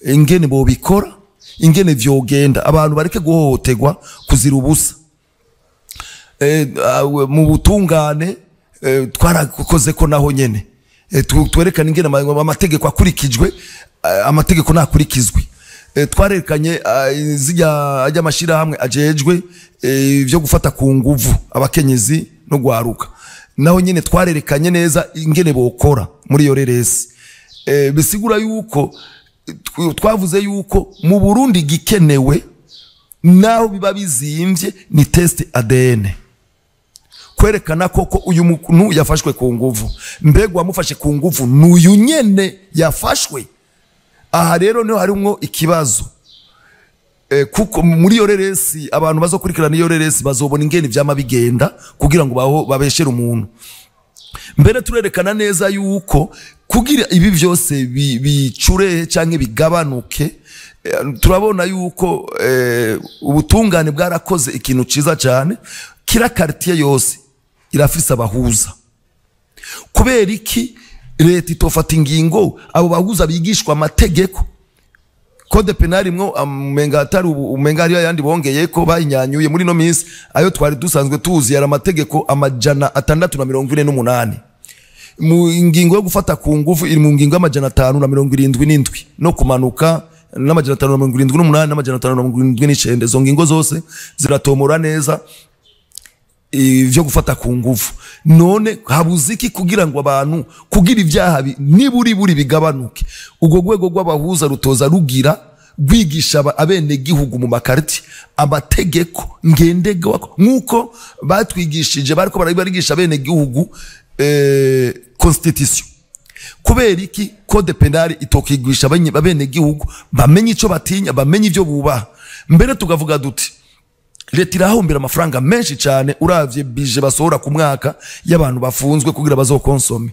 ingene bobikora, ingene vyogenda, abantu bareke guhohoterwa kuzira ubusa. Mu butungane twarakoze ko naho nyene twerekana ingene amategeko akurikijwe, amategeko nakurikizwe. Twarekanye zijya ajya amashira hamwe ajejwe byo gufata ku nguvu abakenyezi no gwaruka, naho nyene twarerekanye neza ingene bokora muri iyo reresi. Bisigura yuko twavuze yuko mu Burundi gikenewe naho biba bizimvye ni test ADN, kwerekana koko uyu muntu yafashwe ku nguvu, mbega wamufashe ku nguvu n'uyu nyene yafashwe. Aha rero niho harimwo ikibazo, kuko muri iyo reresi abantu bazokurikirana iyo reresi bazobona ingene vyama bigenda kugira ngo baho babeshere umuntu. Mbere turerekana neza yuko kugira ibi vyose bicure canke bigabanuke, turabona yuko ubutungane bwarakoze ikintu ciza cyane. Kira quartier yose irafise abahuza. Kubera iki leta itofata ingingo abo bahuza bigishwa amategeko? Code penal imwo umenga atari umenga ari yandi bongeye ko bayinyanyuye muri no minsi, ayo twari dusanzwe tuzi yari amategeko 648. Mu ngingo yo gufata ku nguvu iri mu ngingo 577 no kumanuka n'578 n'579. Izo ngingo zose ziratomora neza ivyo gufata ku nguvu. None habuze iki kugira ngo abantu kugira ivyaha niburi buri bigabanuke? Ubwo rwego rw'abahuza rutoza rugira rwigisha abene gihugu mu makarti amategeko ngendegwa, nkuko batwigishije bariko barigisha abene gihugu constitution. Kubera iki code penal itokigwisha abene gihugu bamenye ico batinya, bamenye ivyo bubaha? Mbere tukavuga duti Leta irahombera amafaranga menshi cyane uravye budget basohora ku mwaka y'abantu bafunzwe kugira bazokonsome.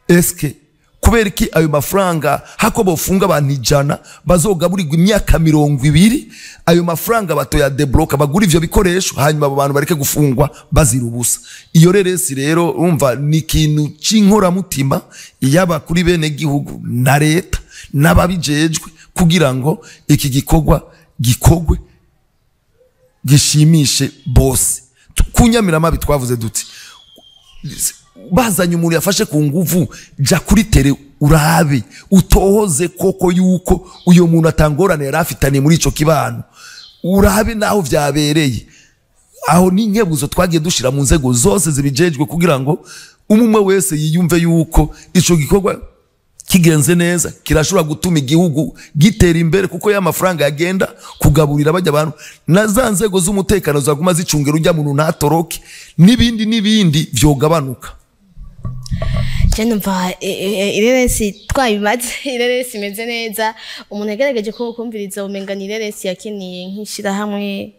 Eske kubera iki ayo mafaranga, hako bofunga abantu 100 bazogaburirwa imyaka 20, ayo mafaranga batoya débloqua bagura ivyo bikoresho, hanyuma abo bantu bareke gufungwa bazira ubusa? Iyo reresi rero, umva, ni ikintu c'inkoramutima yaba kuri bene gihugu na leta n'ababijejwe kugira ngo iki gikorwa gikorwe gishimishe bose. Kunyamiramabi twavuze duti bazanye umuntu yafashe ku nguvu, jya kuri terrain urabe, utohoze koko yuko uyo muntu atangorane yari afitaniye muri ico kibano, urabe naho vyabereye. Aho ni inkebuzo twagiye dushira mu nzego zose zibijejwe kugira ngo umwe wese yiyumve yuko ico gikorwa kigenze neza kirashobora gutuma igihugu gitera imbere, kuko ya mafaranga yagenda kugaburira bajya abantu na za nzego z'umutekano zaguma zicungera ujya muntu ntatoroke, n'ibindi n'ibindi vyogabanuka. Je numva ireresi twabimaze, ireresi imeze neza. Umuntu yagerageje ko kumviriza umenga ni ireresi yakiniye nk'ishirahamwe,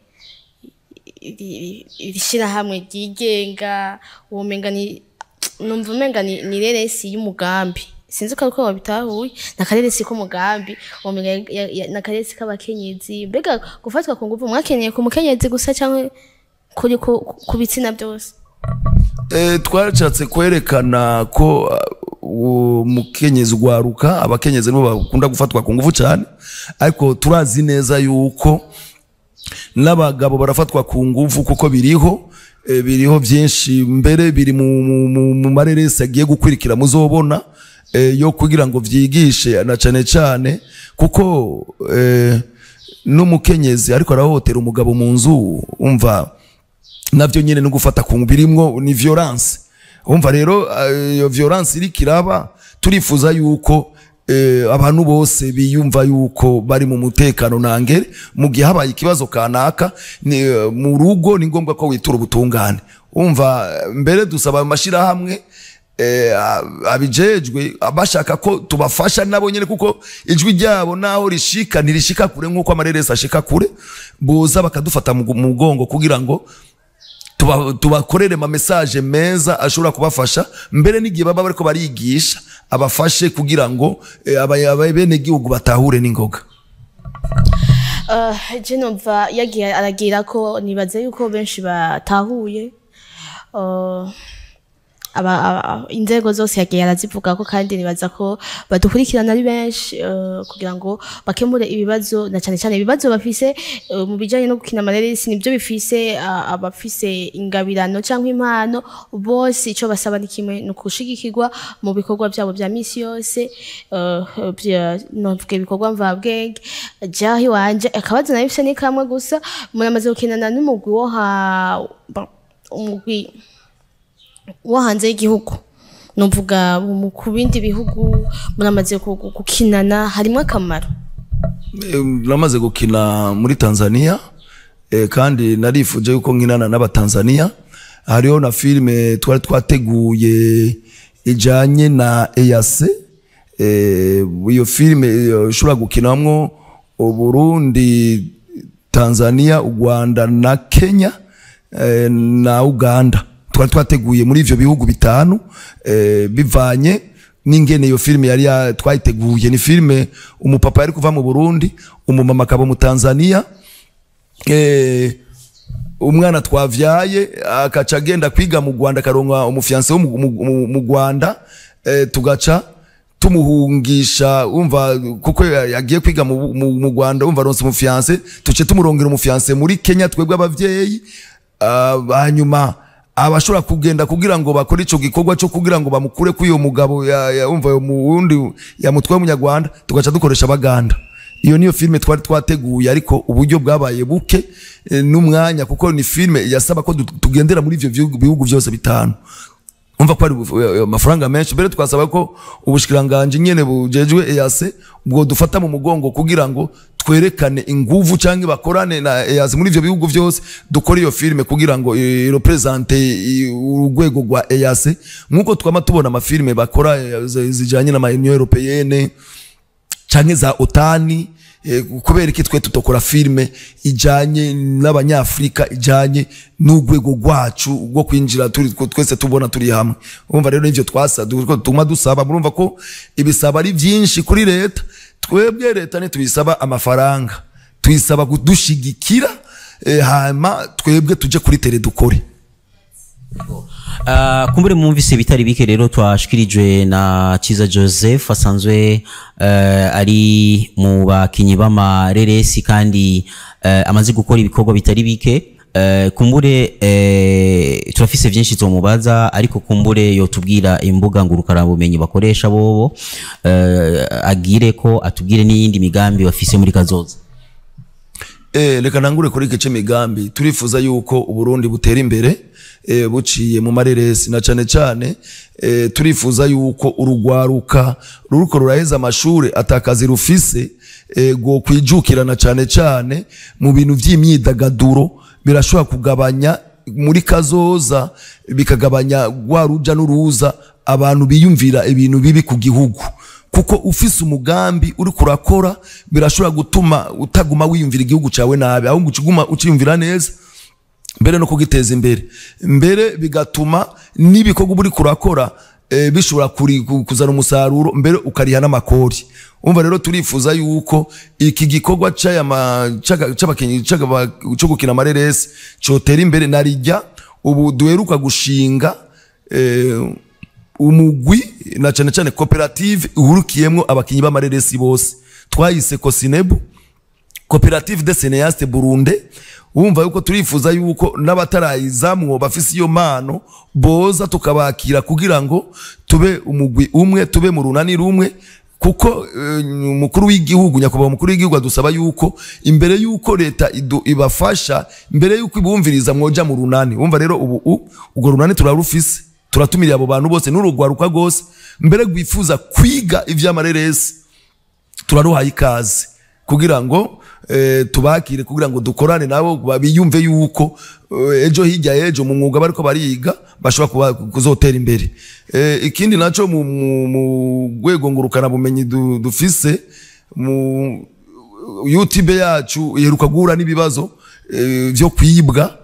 iri shirahamwe ryigenga. Uwo ni numva umenga ni ireresi y'umugambi, sinzi ko ariko wabitahuye, ni akareresi k'umugambi, uwo ni akareresi k'abakenyezi. Mbega gufatwa ku nguvu mwakenyeye ku mukenyezi gusa cyangwa kuri ku bitsina byose? Twashatse kwerekana ko umukenyezi ugwaruka, abakenyezi nibo bakunda gufatwa ku nguvu cyane, ariko turazi neza yuko n'abagabo barafatwa ku nguvu, kuko biriho, biriho byinshi mbere biri mu mareresi agiye gukwirikira muzobona, yo kugira ngo vyigishe na cane cane kuko n'umukenyezi ariko arahohotera umugabo mu nzu, umva, navyo nyene no gufata ku birimwo, ni violence. Umva rero, iyo violence iri kiraba, turifuza yuko abantu bose biyumva yuko bari mu mutekano nangere mu gihe habaye ikibazo kanaka ni, mu rugo ni ngombwa ko witura ubutungane. Umva, mbere dusaba amashirahamwe abijejwe bashaka ko tubafasha nabo nyene, kuko ijwi ryabo naho rishika ntirishika kure nkuko amareresi ashika kure, boza bakadufata mu mugongo kugira ngo tubakorere ma message meza ashobora kubafasha, mbere n'igihe baba bariko barigisha abafashe kugira ngo bene gihugu batahure n'ingoga. Je numva yagiye aragira ko nibaze yuko benshi batahuye. Inzego zose yagiye arazivuga ko, kandi nibaza ko badukurikirana ari benshi, kugira ngo bakemure ibibazo, na cyane cyane ibibazo bafise mu bijanye no gukina amareresi, nibyo bifise abafise ingabirano cyangwa impano bose. Ico basaba ni kimwe, ni ukushigikirwa mu bikorwa byabo bya misi yose, novuga ibikorwa mvabwenge. Jahi wanje akabazo nayo bifise ni kamwe gusa: muramaze gukinana n'umugwi wo ha bon, umugwi wo hanze y'igihugu, nuvuga ku bindi bihugu, muramaze gukinana, harimo akamaro? Namaze gukina muri Tanzania, kandi narifuje yuko nkinana n'abatanzania. Hariho na filime twari twateguye ijanye na EAC. Iyo filime ishobora gukinamwo Uburundi, Tanzania, u Rwanda na Kenya na Uganda. Twari twateguye muri ivyo bihugu bitanu, bivanye n'ingene iyo filime yari twayiteguye. Ni filime umupapa yari kuva mu Burundi, umumama akaba mu Tanzania, umwana twavyaye akaca agenda kwiga mu Rwanda, akaronka umu fiancé wo mu Rwanda, tugaca tumuhungisha. Umva, kuko yagiye kwiga mu Rwanda, umva, aronse umu fiancé, tuce tumurongera umu fiancé muri Kenya twebwe abavyeyi. Hanyuma abashobora kugenda kugira ngo bakore ico gikorwa cyo kugira ngo bamukure kuri uyo mugabo umva, mu wundi yamutwaye umunyarwanda, tugaca dukoresha abaganda. Iyo niyo filime twari twateguye, ariko uburyo bwabaye buke, n'umwanya, kuko ni filime yasaba ko tugendera muri ivyo bihugu byose bitanu. Umva ko ari amafaranga menshi. Mbere twasaba ko ubushikiranganje nyene bujejwe EAC bwo dufata mu mugongo kugira ngo twerekane inguvu, canke bakorane na EAC muri ivyo bihugu vyose, dukore iyo filime kugira ngo représente urwego rwa EAC, nkuko twama tubona amafilime bakora zijanye na Union Européenne canke za OTAN. Kubera iki twe tutokora filme ijanye n'abanyafrika, ijanye n'urwego rwacu rwo kwinjira turi twese tubona turi hamwe? Urumva rero nivyo twasa tuguma dusaba. Murumva ko ibisaba ari byinshi kuri leta. Twebwe leta ntituyisaba amafaranga, tuyisaba kudushigikira, hama twebwe tuje kuri terrain dukore. Kumbure mwumvise bitari bike rero twashikirijwe na Ciza Joseph, asanzwe ari mu bakinyi b'amareresi kandi amaze gukora ibikorwa bitari bike. Kumbure turafise vyinshi tumubaza, ariko kumbure yotubwira imbuga ngurukanabumenyi bakoresha bobo, agire ko atubwire n'iyindi migambi bafise muri kazoza. Reka nangure kuri iki c'imigambi. Turifuza yuko Uburundi butera imbere buciye mu mareresi, na cane cane turifuza yuko urugwaruka ruriko ruraheza amashure atakazi rufise go kwijukirana cane cane mu bintu vy'imyidagaduro. Birashobora kugabanya muri kazoza, bikagabanya rwa ruja n'uruza abantu biyumvira ibintu bibi ku gihugu, kuko ufise umugambi uri kurakora birashobora gutuma utaguma wiyumvira igihugu cawe nabi, ahubwo uciguma uciyumvira neza, mbere no kugiteza imbere, mbere bigatuma n'ibikorwa uri kurakora bishobora kuzana umusaruro, mbere ukariha n'amakori. Umva rero, turifuza yuko iki gikorwa c'aya c'abakinyi co gukina amareresi cotera imbere. Narijya ubu duheruka gushinga umugwi, na cane cane koperative ihurukiyemwo abakinyi b'amareresi bose, twayise Kosinebu, Koperative de Cinéastes Burundi. Wumva yuko turifuza yuko n'abatarayizamwo bafise iyo mpano boza tukabakira, kugira ngo tube umugwi umwe, tube mu runani rumwe, kuko umukuru w'igihugu, nyakubahwa umukuru w'igihugu, adusaba yuko imbere yuko leta ibafasha, mbere yuko ibumviriza, mwoja mu runani. Wumva rero ubu urwo runani turarufise. Turatumiriye abo bantu bose n'urugwaruka rwose mbere rwifuza kwiga ivy'amareresi, turaruhaye ikaze kugira ngo tubakire, kugira ngo dukorane nabo, biyumve yuko ejo hirya ejo mu mwuga bariko bariga bashobora kuzotera imbere. Ikindi naco, mu rwego ngurukana bumenyi dufise mu YouTube yacu, iheruka guhura n'ibibazo vyo kwibwa,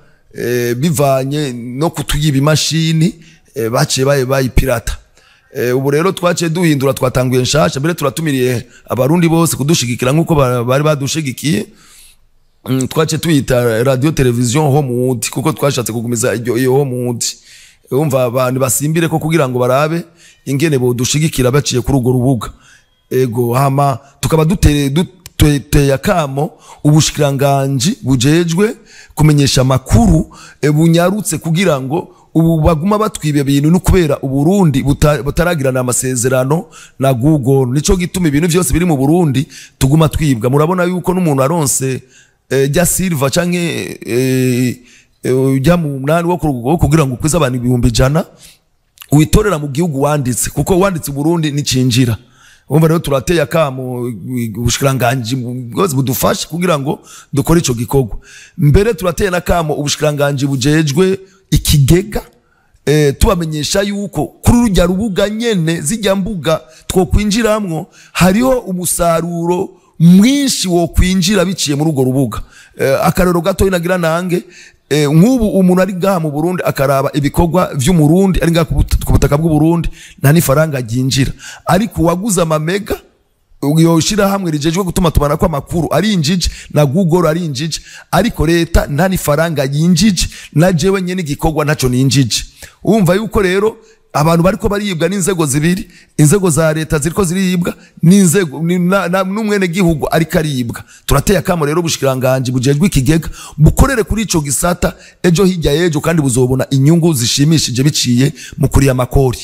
bivanye no kutuyiba imashini, baciye bayipirata. Ubu rero twaciye duhindura, twatanguye nshasha. Mbere turatumiriye abarundi bose kudushigikira nk'uko bari badushigikiye. Twaciye tuyita Radio Television Homewood, kuko twashatse kugumiza iyo Homewood. Umva, abantu basimbire ko kugira ngo barabe ingene bodushigikira baciye kuri urwo rubuga. Ego, hama tukaba duteye akamo ubushikiranganji bujejwe kumenyesha amakuru, bunyarutse, kugira ngo ubu baguma batwiba ibintu no kubera Uburundi butaragirana amasezerano na Google. Nico gituma ibintu vyose biri mu Burundi tuguma twibwa. Murabona yuko n'umuntu aronse rya silver canke ujya mu munani wo kugira ngo ukwize abantu 100,000, witorera mu gihugu wanditse, kuko wanditse Burundi nicinjira. Umva rero, turateye akamo ubushikiranganji bwose budufashe kugira ngo dukore ico gikorwa. Mbere turateye n'akamo ubushikiranganji bujejwe ikigega, tubamenyesha yuko kuri rujya rubuga nyene, zijya mbuga twokwinjiramwo, hariho umusaruro mwinshi wo kwinjira biciye muri urwo rubuga. Akarero gato nagira nange, nk'ubu umuntu ari ngaha mu Burundi akaraba ibikorwa vy'Umurundi ari ngaha ku butaka bw'u Burundi, nta n'ifaranga ryinjira, ariko uwaguze amamega, iyo shirahamwe rijejwe gutuma tubana ko amakuru arinjije, na Google arinjije, ariko leta nta n'ifaranga yinjije, na jewe nyene igikorwa ntaco ninjije. Umva yuko rero abantu bariko baribwa n'inzego zibiri: inzego za leta ziriko ziribwa n'inzego n'umwene gihugu ariko aribwa. Turateye akamo rero ubushikiranganji bujejwe ikigega bukorere kuri ico gisata ejo hirya y'ejo, kandi buzobona inyungu zishimishije biciye mu kuriya amakori.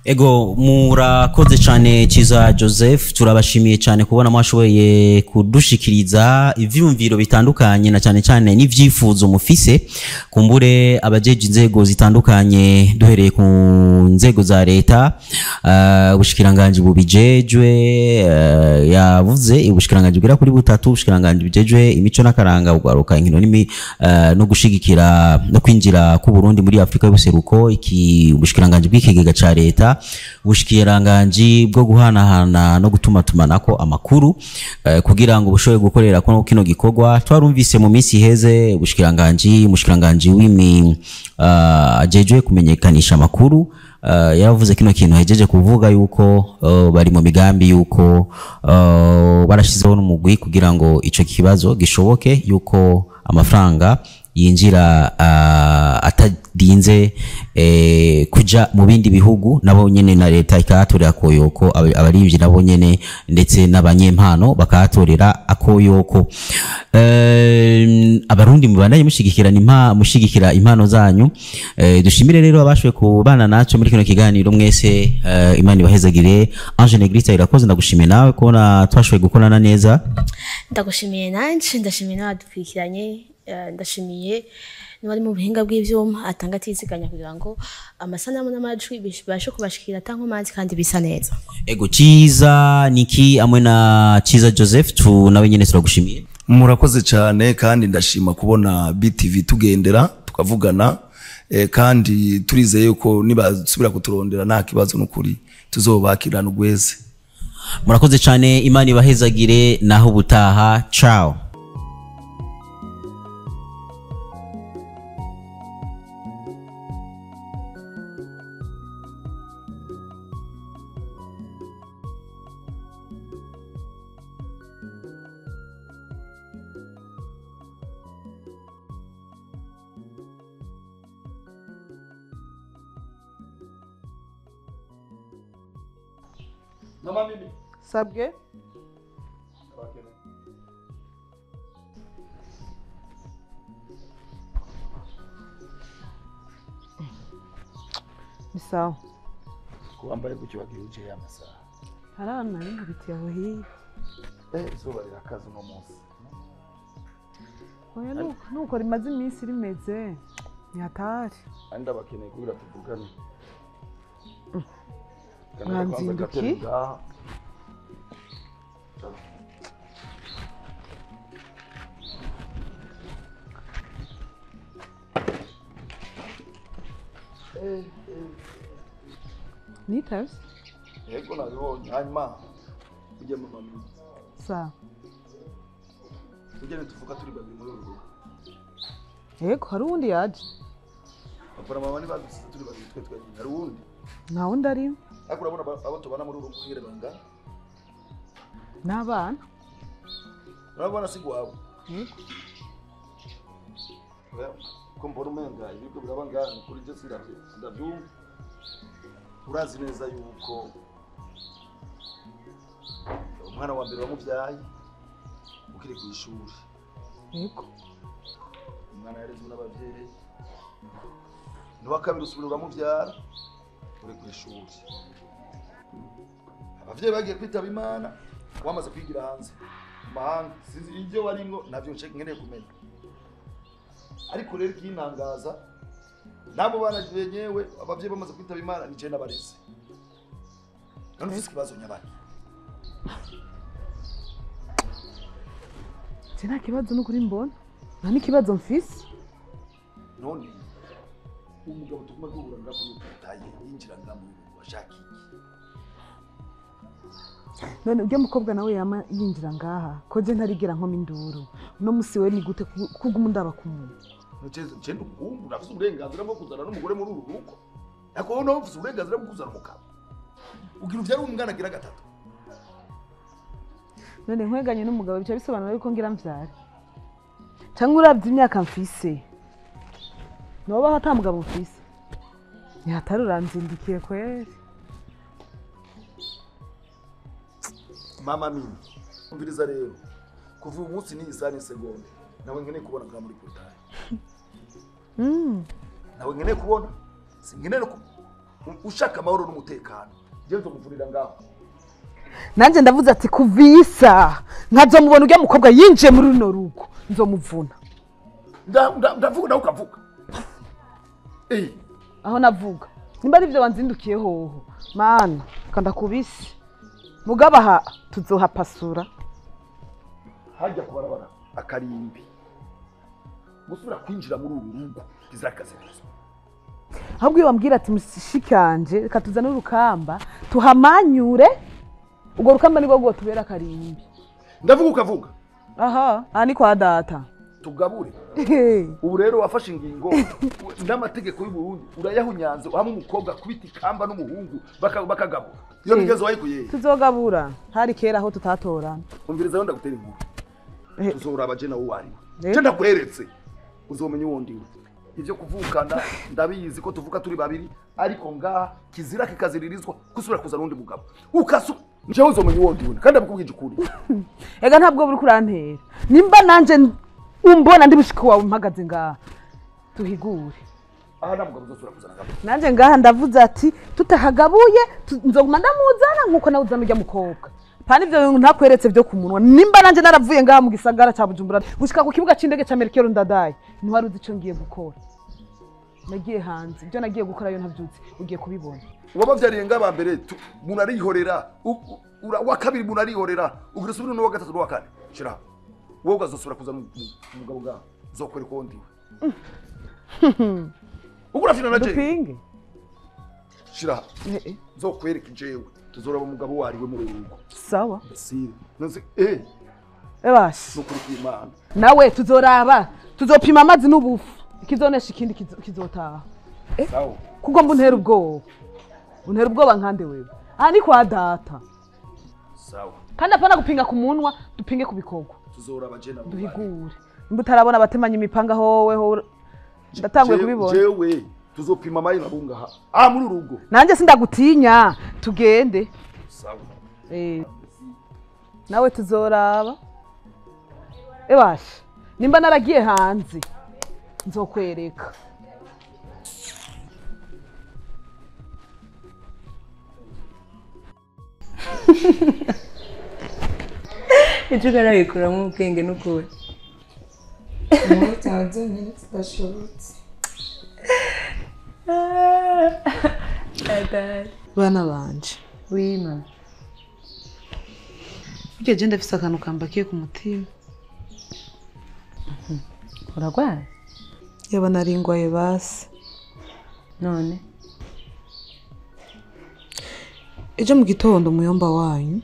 Ego, murakoze cyane Ciza Joseph, turabashimiye cyane kubona mwashoboye kudushikiriza ivyumviro bitandukanye, na cyane cyane n'ivyifuzo mufise. Kumbure abajeje inzego zitandukanye, duhereye ku nzego za leta, ubushikiranganji bubijejwe, yavuze ubushikiranganji bugera kuri butatu: ubushikiranganji bujejwe imico n'akaranga, ugwaruka, inkino no gushigikira no kwinjira ku Burundi muri Afrika y'ubuseruko, iki ubushikiranganji bw'ikigega ca leta. leta, ubushikiranganji bwo guhanahana no gutumatumanako amakuru, kugira ngo bushobore gukorera ko kino gikorwa. Twarumvise mu minsi iheze ubushikiranganji, umushikiranganji w'imi ajejwe kumenyekanisha amakuru, yaravuze kino kintu hejeje kuvuga yuko bari mu migambi yuko barashizeho n'umugwi kugira ngo ico kibazo gishoboke, yuko amafaranga yinjira atadinze kuja mu bindi bihugu, nabo nyene na leta ikahatorera akoyoko, abarimvyi nabo nyene ndetse n'abanyempano bakahatorera akoyoko. Abarundi mubandanye mushigikirana mushigikira impano zanyu. Dushimire rero abashoboye kubana naco muri kino kiganiro mwese, Imana ibahezagire. Ange Negrita irakoze, ndagushimiye nawe kubona twashoboye gukorana neza. Ndagushimiye nanje, ndashimiye n'abadukurikiranye, ndashimiye n'abari mu buhinga bw'ivyuma atanga atiziganya kugira ngo amasanamu n'amajwi bibashe kubashikira atankomanzi kandi bisa neza. Ego Ciza Niki amwe na Ciza Joseph tu nawe nyene turagushimiye. Murakoze cyane, kandi ndashima kubona BTV tugendera tukavugana, kandi turizeye yuko nibasubira kuturondera nta kibazo n'ukuri tuzobakirana ugweze. Murakoze cyane, Imana ibahezagire, naho ubutaha. Ciao. Mama mimi. Sabwe? Ni sawa. Kuambaye kuki wagiye ya masaha. Harana nkubitiye aho hiya. Izuba rirakaze uno munsi. Oya nuko rimaze iminsi rimeze. Ni hatari. Andi abakeneye kugira tuvugane. Mwanzinduki? Nitavye? Yego nabibonye, hanyuma ujye mama mimi. Sawa. Tujye tuvuga turi babiri muri uru rugo. Yego hari uwundi yaje. Papa na mama ni badusize turi babiri twe twenyine, hari uwundi? Nta wundi arimo. Ariko urabona abo tubana muri uru rugo ngere bangana? N'abana. Urabona si gwabo. Yego. Ko mbona umenga ibiriko biraba ngana kuri je sindavyumva. Urazi neza yuko umwana wa mbere wamuvyaye ukiri ku ishuri. Yego. Umwana yarezwe n'abavyeyi. N'uwa kabiri usubira uramuvyara uri ku ishuri. Abavyeyi bagiye kwitaba Imana wamaze kwigira hanze mu mahanga, sinzi ibyo warimwo navyo nkeneye kumenya. Ariko rero ikintangaza nabo bana benyewe abavyeyi bamaze kwitaba Imana nije nabareze. None ufise ikibazo nyabaki? Je nta kibazo n'ukuri mbona, nta n'ikibazo mfise. None umugabo tuguma duhura ngaho n'utaye yinjira ngaho mu rugo ashaka iki? None ujya mukobwa nawe yama yinjira ngaha ko je ntarigira nkoma induru, uno musi we ni gute kuguma ndaba kumuntu? Nje ndugumbu urafise uburenganzira bwo kuzana n'umugore muri uru rugo, ariko wowe nawe ufise uburenganzira bwo kuzana umugabo. Ugira uvyara umwana agira gatatu. None nkweganye n'umugabo bica bisobanura yuko ngira mvyare? Canke uravye imyaka mfise nobaho ata mugabo mfise? Ni hatari, uranzindikiye kweri. Mama mimi, umviriza rero, kuva uyu munsi ni isaha n'isegonda nawe nkeneye kubona ngaha muri portail. Nawe nkeneye kubona, sinkeneye ushaka amahoro n'umutekano, je nzomuvurira ngaho. Nanje ndavuze ati kuva iyi saha nkazomubona urya mukobwa yinjiye muri runo rugo nzomuvuna. Ndavuga nawe ukavuga. Aho navuga nimba ari ivyo wanzindukiye hoho mana kanda kubisi mugaba aha tuzohapasura. Hajya kubarabara akarimbi gusubira kwinjira muri uru rugo kizirakaze neza. Ahubwo iyo wambwira ati mushikanje reka tuzane urukamba tuhamanyure, urwo rukamba nirwo rwotubera karimbi. Ndavuga ukavuga. Aha, aha ni kwa data. Tugabure. Ubu rero wafashe ingingo n'amategeko y'u Burundi urayahunyanze hamwe umukobwa kubita ikamba n'umuhungu bakagabura. Iyo migezo wayikuye. Tuzogabura. Hari kera aho tutatorana. Umviriza yo ndagutera inkuru. Tuzoraba je nawe wari. Je ndakweretse. Uzomenya uwo ndiwe. Ivyo kuvukana ndabizi ko tuvuka turi babiri ariko ngaha kizira kikaziririzwa kusubira kuzana undi mugabo. Ukasu nje uzomenya uwo ndiwe kandi abikubwije ukuri. Ega ntabwo buri kurantera. Nimba nanje umbona ndi mushiki wawe mpagaze ngaha tuhigure. Aha nta mugabo uzosubira kuzana ngaha. Nanje ngaha ndavuze ati tutahagabuye nzoguma ndamuzana nkuko nawe uzana ujya mukobwa. Pani ivyo ntakweretse vyo kumunwa. Nimba nanje naravuye ngaha mu gisagara ca Bujumbura gushika ku kibuga c'indege ca Melchior Ndadaye ntiwari uzi ico ngiye gukora. Nagiye hanze ibyo nagiye gukora yo ntavyutse ugiye kubibona. Wabavyariye ngaba mbere umuntu arihorera wa kabiri umuntu arihorera ugira subira no wa gatatu no wa kane. Shira. Wowe ukazosubira kuzana umugabo ngaha nzokwereka uwo ndiwe. Ugura fina naje. Dupinge. Shira. Nzokwereka jewe tuzoraba umugabo wariwe muri urugo. Sawa. Sire. Nzi Ebashe. Nukuri kw'Imana. Nawe tuzoraba tuzopima amazi n'ubufu. Ikizonesha ikindi kizotaha. Sawa. Kuko mba untera ubwoba. Untera ubwoba nkande wewe. Aha ni kwa data. Sawa. Kandi apana gupinga ku munwa, dupinge ku bikorwa. Tuzoraba je nawe. Duhigure. Nimba utarabona abatemanya imipanga howe ho ndatanguye kubibona. Jewe tuzopima amayi nabungaha. Ah muri urugo. Nanje sindagutinya tugende. Sawa. Nawe tuzoraba. Ebashe. Nimba naragiye hanze nzokwereka. Icyo ugarabikura ubwenge n'ukuri. Inkuru zonyine zidashobotse. Bana banje. Wima. Burya je ndafise akantu kambakiye ku mutima. Uragwaye? Yaba naringwaye basi. None? Ejo mu gitondo umuyomba wanyu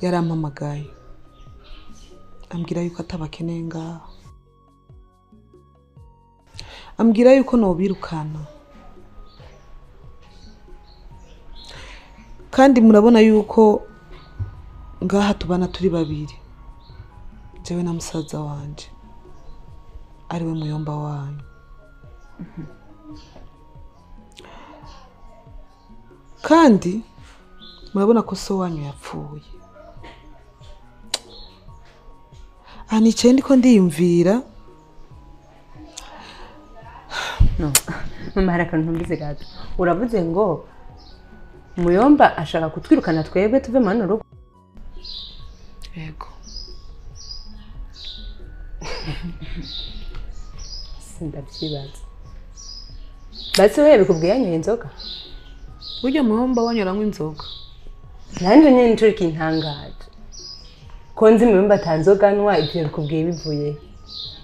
yarampamagaye ambwira yuko atabakeneye ngaha, ambwira yuko nobirukana, kandi murabona yuko ngaha tubana turi babiri, jewe na musaza wanje ariwe muyomba wanyu. Kandi murabona ko so wanyu yapfuye. Aha nicaye ndiko ndiyumvira. No, mama hari akantu ntumbize gato. Uravuze ngo muyomba ashaka kutwirukana twebwe tuve mu rugo. Yego. Sindavyibaza. Basi wewe bikubwiye yanyoye inzoga? Burya muyomba wanyu aranywa inzoga. Nanje nyene nico kintangaje. Ko nzi muyomba atanzoga anywa, ivyo bikubwiye bivuye.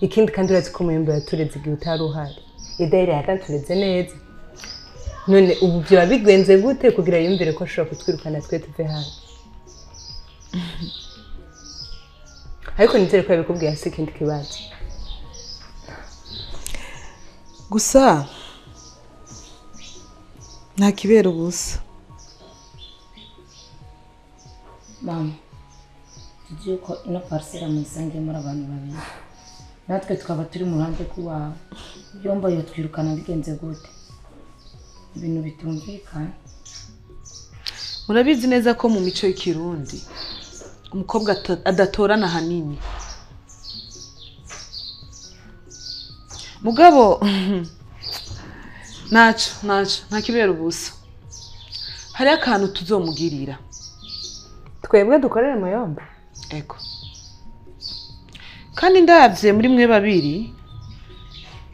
Ikindi kandi urazi ko muyomba yatureze igihe utari uhari. Idahera yatantureze neza. None ubu vyoba bigenze gute kugira yumvire ko ashobora kutwirukana twe tuve hano? Ariko nizere ko yabikubwiye hasi ikindi kibazo. Gusa nta kibera ubusa. Mama, tuzi yuko ino parisera muyisangiye muri abantu babiri, natwe tukaba turi mu ruhande rw'iwawe. Yomba yotwirukana bigenze gute? Ibintu bitumvikana. Murabizi neza ko mu mico y'ikirundi umukobwa adatorana hanini. Mugabo naco nta kibera ubusa. Hari akantu tuzomugirira. Twebwe dukorere muyomba. Ego. Kandi ndavye muri mwe babiri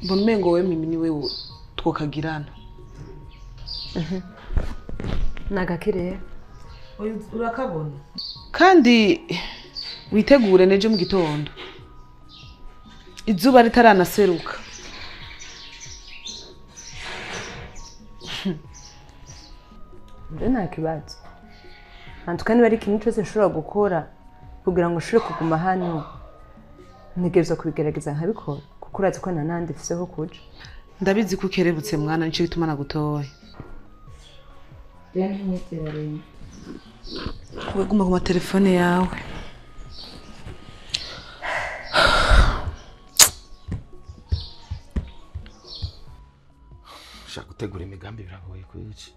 mbona umengo we mimi niwe twokagirana. Nagakire. Urakabona. Kandi witegure nejo mu gitondo. Izuba ritaranaseruka. Nje nta kibazo. Antuka niba ari ikintu cyose nshobora gukora kugira ngo ushobore kuguma hano, ntegerezwa kubigerageza nkabikora kuko urazi ko nta nandi mfise ho kuja. Ndabizi ko ukerebutse mwana, nico gituma nagutoye. Rero ntinyizera rero. We guma ku matelefone yawe. Ushaka gutegura imigambi biragoye kuyica.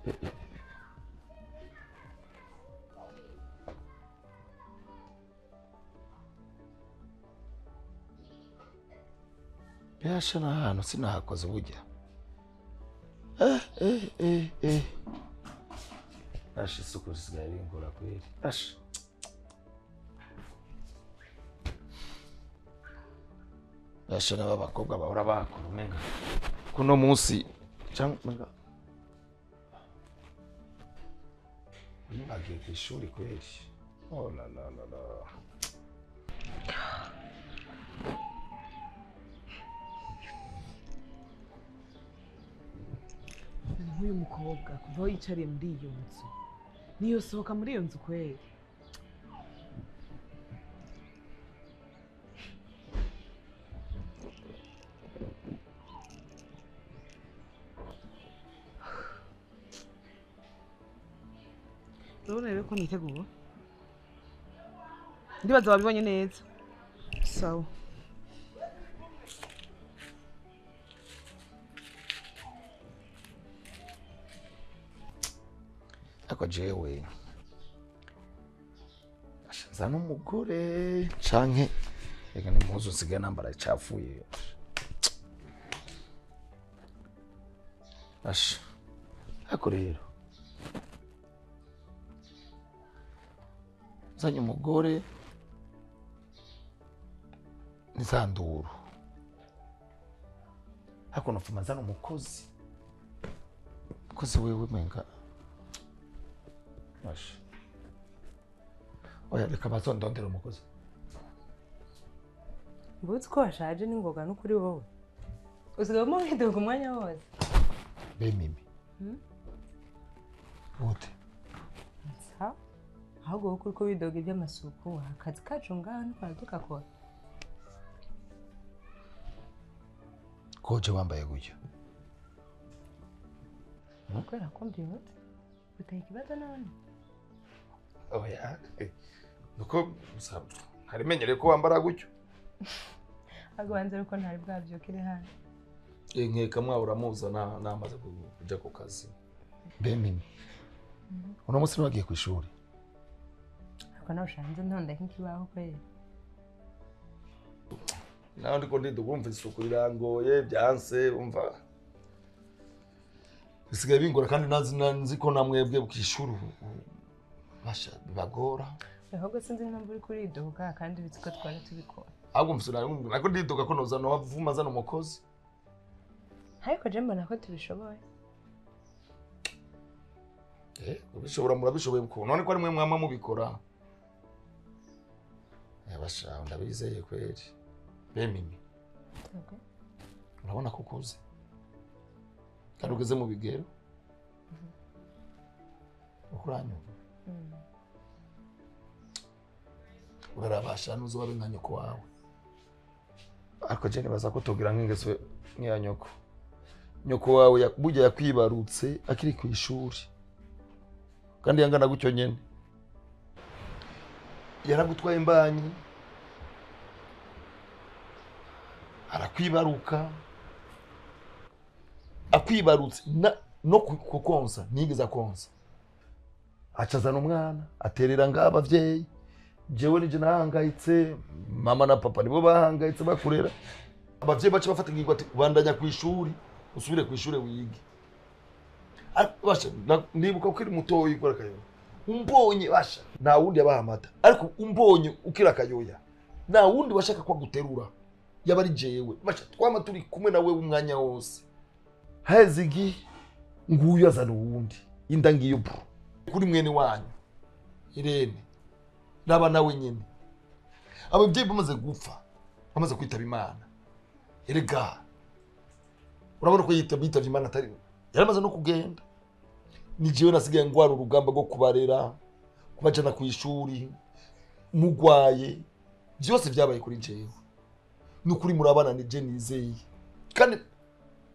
Byasha n'ahantu sinahakoze burya. Asha isuku risigaye ringora kweri. Asha. Asha n'aba bakobwa bahora bakora umenga. Kuno munsi cyangwa umenga bagiye kw'ishuri kweri. Oh la la la la. Nk'uyu mukobwa kuva aho yicariye muri iyo nzu niyo sohoka muri iyo nzu kweri. Urabona rero ko niteguye, ndibaza wabibonye neza. Sawa. Ariko jewe ashanza n'umugore canke reka n'impuzu nsigaye nambara icafuye. Asha ariko rero nzanye umugore nizanduru, ariko nopfuma nzana umukozi. Umukozi wewe menga. Asha. Oya reka bazondondera umukozi. Mbuzi ko washaje n'ingoga n'ukuri wowe. Usigaye umwidoga umwanya wose. Be mimi. Gute? Sawa. Ahubwo wowe uriko widoga iby'amasuku, akazi kacu ngaha ntitwara tugakora. Koje wambaye gutyo? Kubera ko mbyibutse. Uteye ikibazo none? Oya, nuko ntarimenyereye ko wambara gutyo. Ahubwo banza ariko ntari bwabyukire hano. Nkeka mwa uramuzana namaze kuja ku kazi. Be mimi. Uno munsi wagiye kw'ishuri? Ariko nawe ushanze ntonda nk'ikibaho kweri. Naho ndiko ndiduga umva isuku rirangoye byanse umva. Bisigaye bingora kandi nazi ko namwebwe kw'ishuri basha bibagora. Ahubwo sinzi impamvu uri kuridoga kandi ubizi ko twari tubikora. Ahubwo mfise nako ndidoga ko nozana wavuma zana umukozi. Ariko je mbona ko tubishoboye. Ubishobora murabishoboye kuko none ko ari mwe mwama mubikora. Basha ndabizeye kweri. Be mimi. Okay. Urabona ko ukuze. Kandi ugeze mu bigero. Ukuranyumva. Urarabasha nuzoba nka nyoko wawe. Ariko je nibaza ko togira nk'ingeso nk'iya nyoko. Nyoko wawe burya yakwibarutse akiri ku ishuri. Kandi yangana gutyo nyene. Yaragutwaye imbanyi. Arakwibaruka. Akwibarutse no kukonsa nigeze konsa. Acazana umwana aterera ngaba abavyeyi. Jewe nije nahangayitse, mama na papa nibo bahangayitse bakurera. Abavyeyi bace bafata ingingo ati bandanya ku ishuri, usubire ku ishuri wige. Basha nibuka ko iri mutoyi ikora kayoya. Umbonye basha nta wundi yabahamata, ariko umbonye ukira kayoya nta wundi washaka kwa guterura yaba ari jewe. Basha twama turi kumwe nawe umwanya wose. Hezigi nguyu azana uwundi inda ngiyo bro kuri mwene wanyu Irene naba nawe nyine. Ababyeyi bamaze gupfa bamaze kwitaba Imana. Erega urabona ko yitavye Imana atari yaramaze no kugenda. Ni jewe nasigaye ngwara urugamba rwo kubarera, kubajana ku ishuri, mugwaye, byose byabaye kuri jewe. Nukuri murabana ni je nizeye. Kandi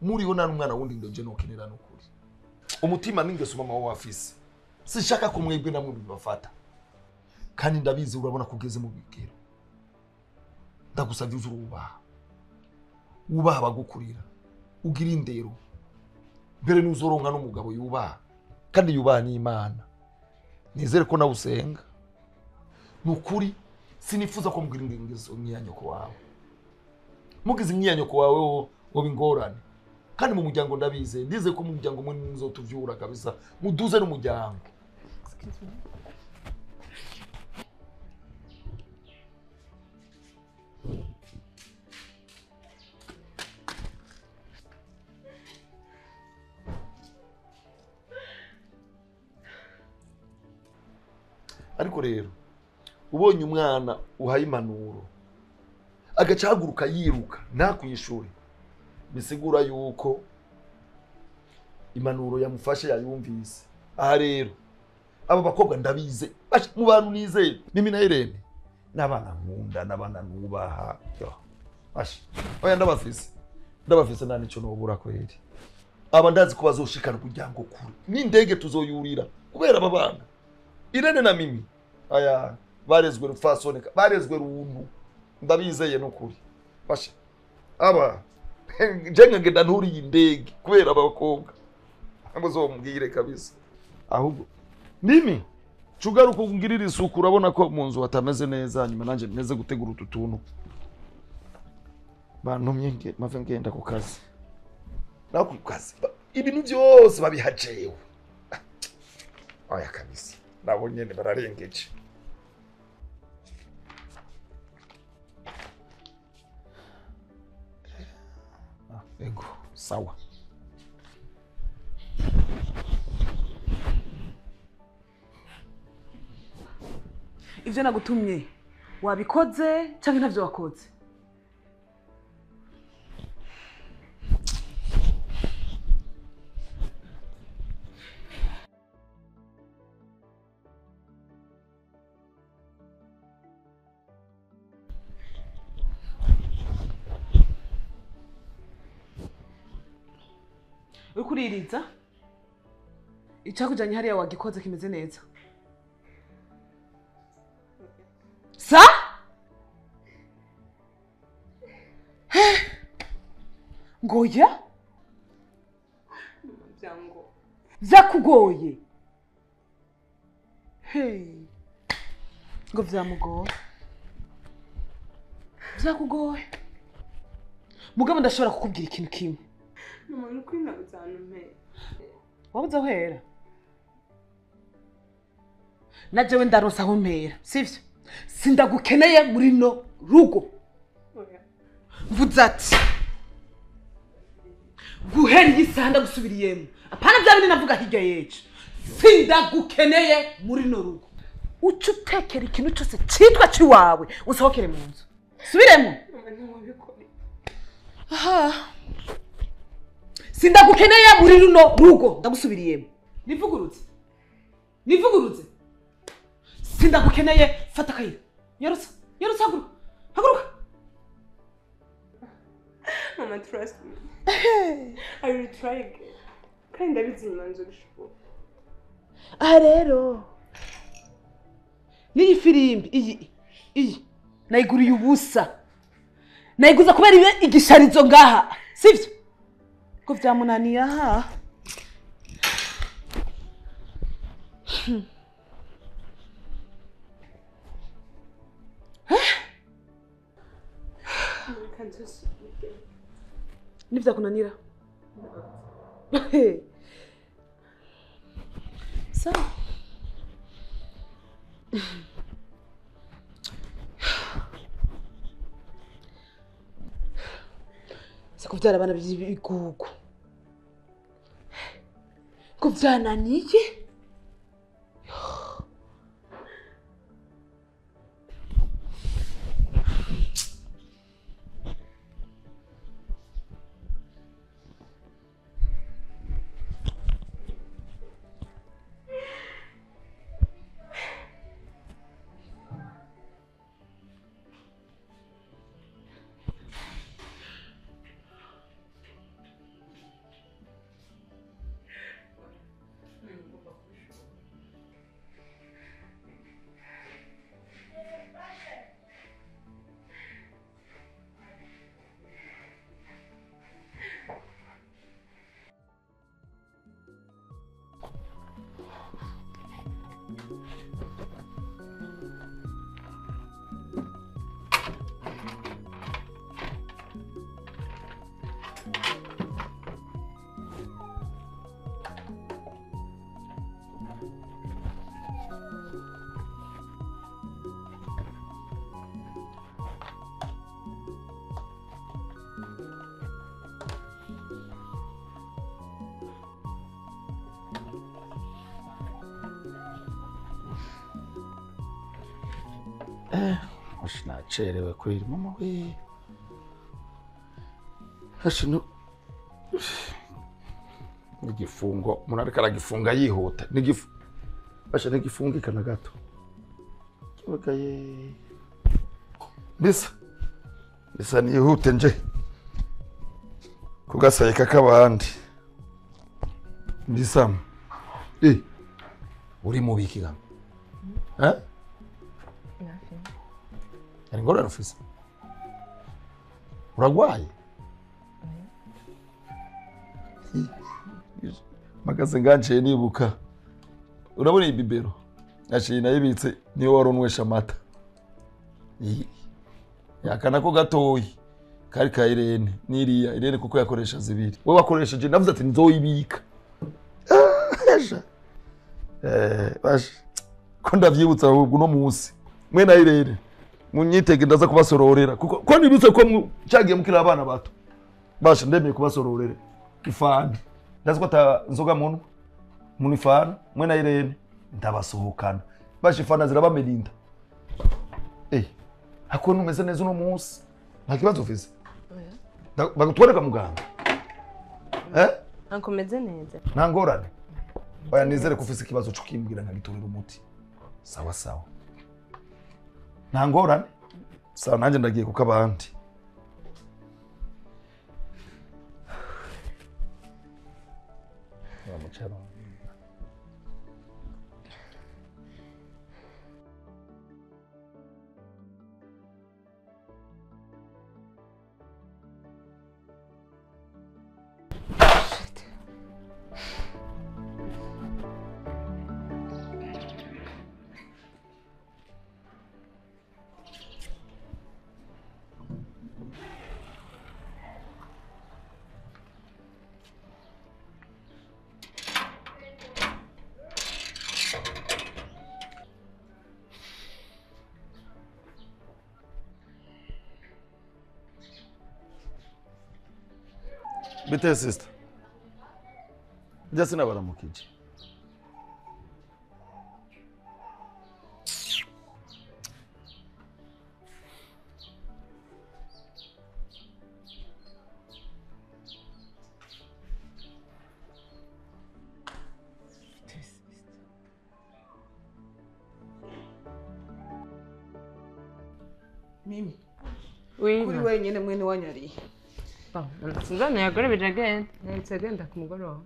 muriho nta n'umwana wundi ndoje nokenera nukuri. Umutima n'ingeso mama wawe afise. Sinshaka ko mwebwe namwe bibafata. Kandi ndabizi urabona kugeze mu bigero. Ndagusavye uzurubaha. Wubaha abagukurira. Ugira indero. Mbere nuzoronka n'umugabo yubaha. Kandi yubaha n'Imana. Nizere ko nawe usenga. Nukuri sinifuza ko mugira ingeso nk'iya wawe. Mugize nk'iya wawe wo bingorane. Kandi mu muryango ndabize, ndize ko mu muryango mwe muzotuvyura kabisa. Muduze n'umuryango. Excuse me. Ariko rero ubonye umwana uhaye impanuro agacaguruka yiruka ntakuyishuri, bisigura yuko impanuro yamufashe yayumvise. Aha rero aba bakobwa ndabize mu bantu nizeye mimi na Irene n'abana nkunda n'abana nubaha. Asha oya ndabafise nta nico nobura kweri. Aba ndazi ko bazoshikana kugira ngo kure n'indege tuzoyurira kubera aba bana Irene na Mimi. Aya barezwe rupfasoni, barezwe runtu, ndabizeye nukuri. Basha aba jenga ngenda nturi indege kubera abakobwa amuzomubwire kabisa. Ahubwo Mimi cugaruka ungirira isuku, urabona ko mu nzu hatameze neza, nyuma nanje meze gutegura utu tuntu bantumye nge mave ngenda ku kazi. Naho ku kazi ibintu byose babihajewe. Oya kabisa nabo nyene bararengeje. Ego sawa. Ivyo nagutumye wabikoze canke ntavyo wakoze? Uriko uririza? Icakujanye hariya wagikoze kimeze neza? Sa? Ngoya? Vyakugoye? Hey. Ngo vyamugoye. Vyakugoye. Mugabo ndashobora kukubwira ikintu kimwe. Mama nukuri nabuze ahantu mpera. Wabuze aho uhera? Na jewe ndaronse aho mpera, sivyo? Sindagukeneye muri no rugo. Mvuze ati guhera iyi saha ndagusubiriyemo. Apana bya bindi navuga hirya y'ejo. Sindagukeneye muri no rugo. Uca utekera ikintu cyose cyitwa ciwawe usohokere mu nzu. Subiremo. Aha. Sindagukeneye muri runo rugo ndagusubiriyemo. Nivugurutse. Nivugurutse. Sindagukeneye, fata akayira. Yarutsa, yarutsa, haguruka. Haguruka. Mama trust me. I will try again. Kandi ndabizi nyuma nzobishobora. Aha rero n'iyi firimbi iyi nayiguriye ubusa. Nayiguza kubera ibe igisharizo ngaha, sivyo? Ko vyamunaniye aha. Nivyakunanira? Sawa. Sikuvyara abana b'ibigugu. Ko vyananiye? Nacerewe kweli mama we. Hashino nigifungo umuntu ariko aragifunga yihuta nigifu basha nigifungikana gato kibagaye bisa bisa nihute nje kugasayika kabandi bisa uri mubiki gama eh ari ngorane ufise uragwaye magaze nganje nibuka urabona iyi bibero yaciye nayibitse niyo waronwesha amata yakana ko gatoyi kari ka Irene niriya Irene kuko yakoresha zibiri we wakoresheje navuze ati nzoyibika baje ko ndavyibutsa ahubwo no munsi mwe na Irene munyitege ndaza kubasororera kuko ko nibutse ko cyagiye mukira abana bato basha ndemeye kubasororera ifana ndazi ko ata nzoga muntu muntu ifana mwe na Irene ndabasohokana basha ifana zirabamerinda hako numeze neza uno munsi nta kibazo ufise bagutwereka muganga nkomeze neza nta ngorane oya nizere ko ufise ikibazo cyo kimbwira nkagitorera umuti sawa sawa nta ngorane sawa nanjye ndagiye kuko abandi Bite sister. Njye sinabaramukije. Mimi. Oui. Kuri wenyine mwene wanyariye. Suzanne yagorebeje agenda nahise agenda ku mugoroba.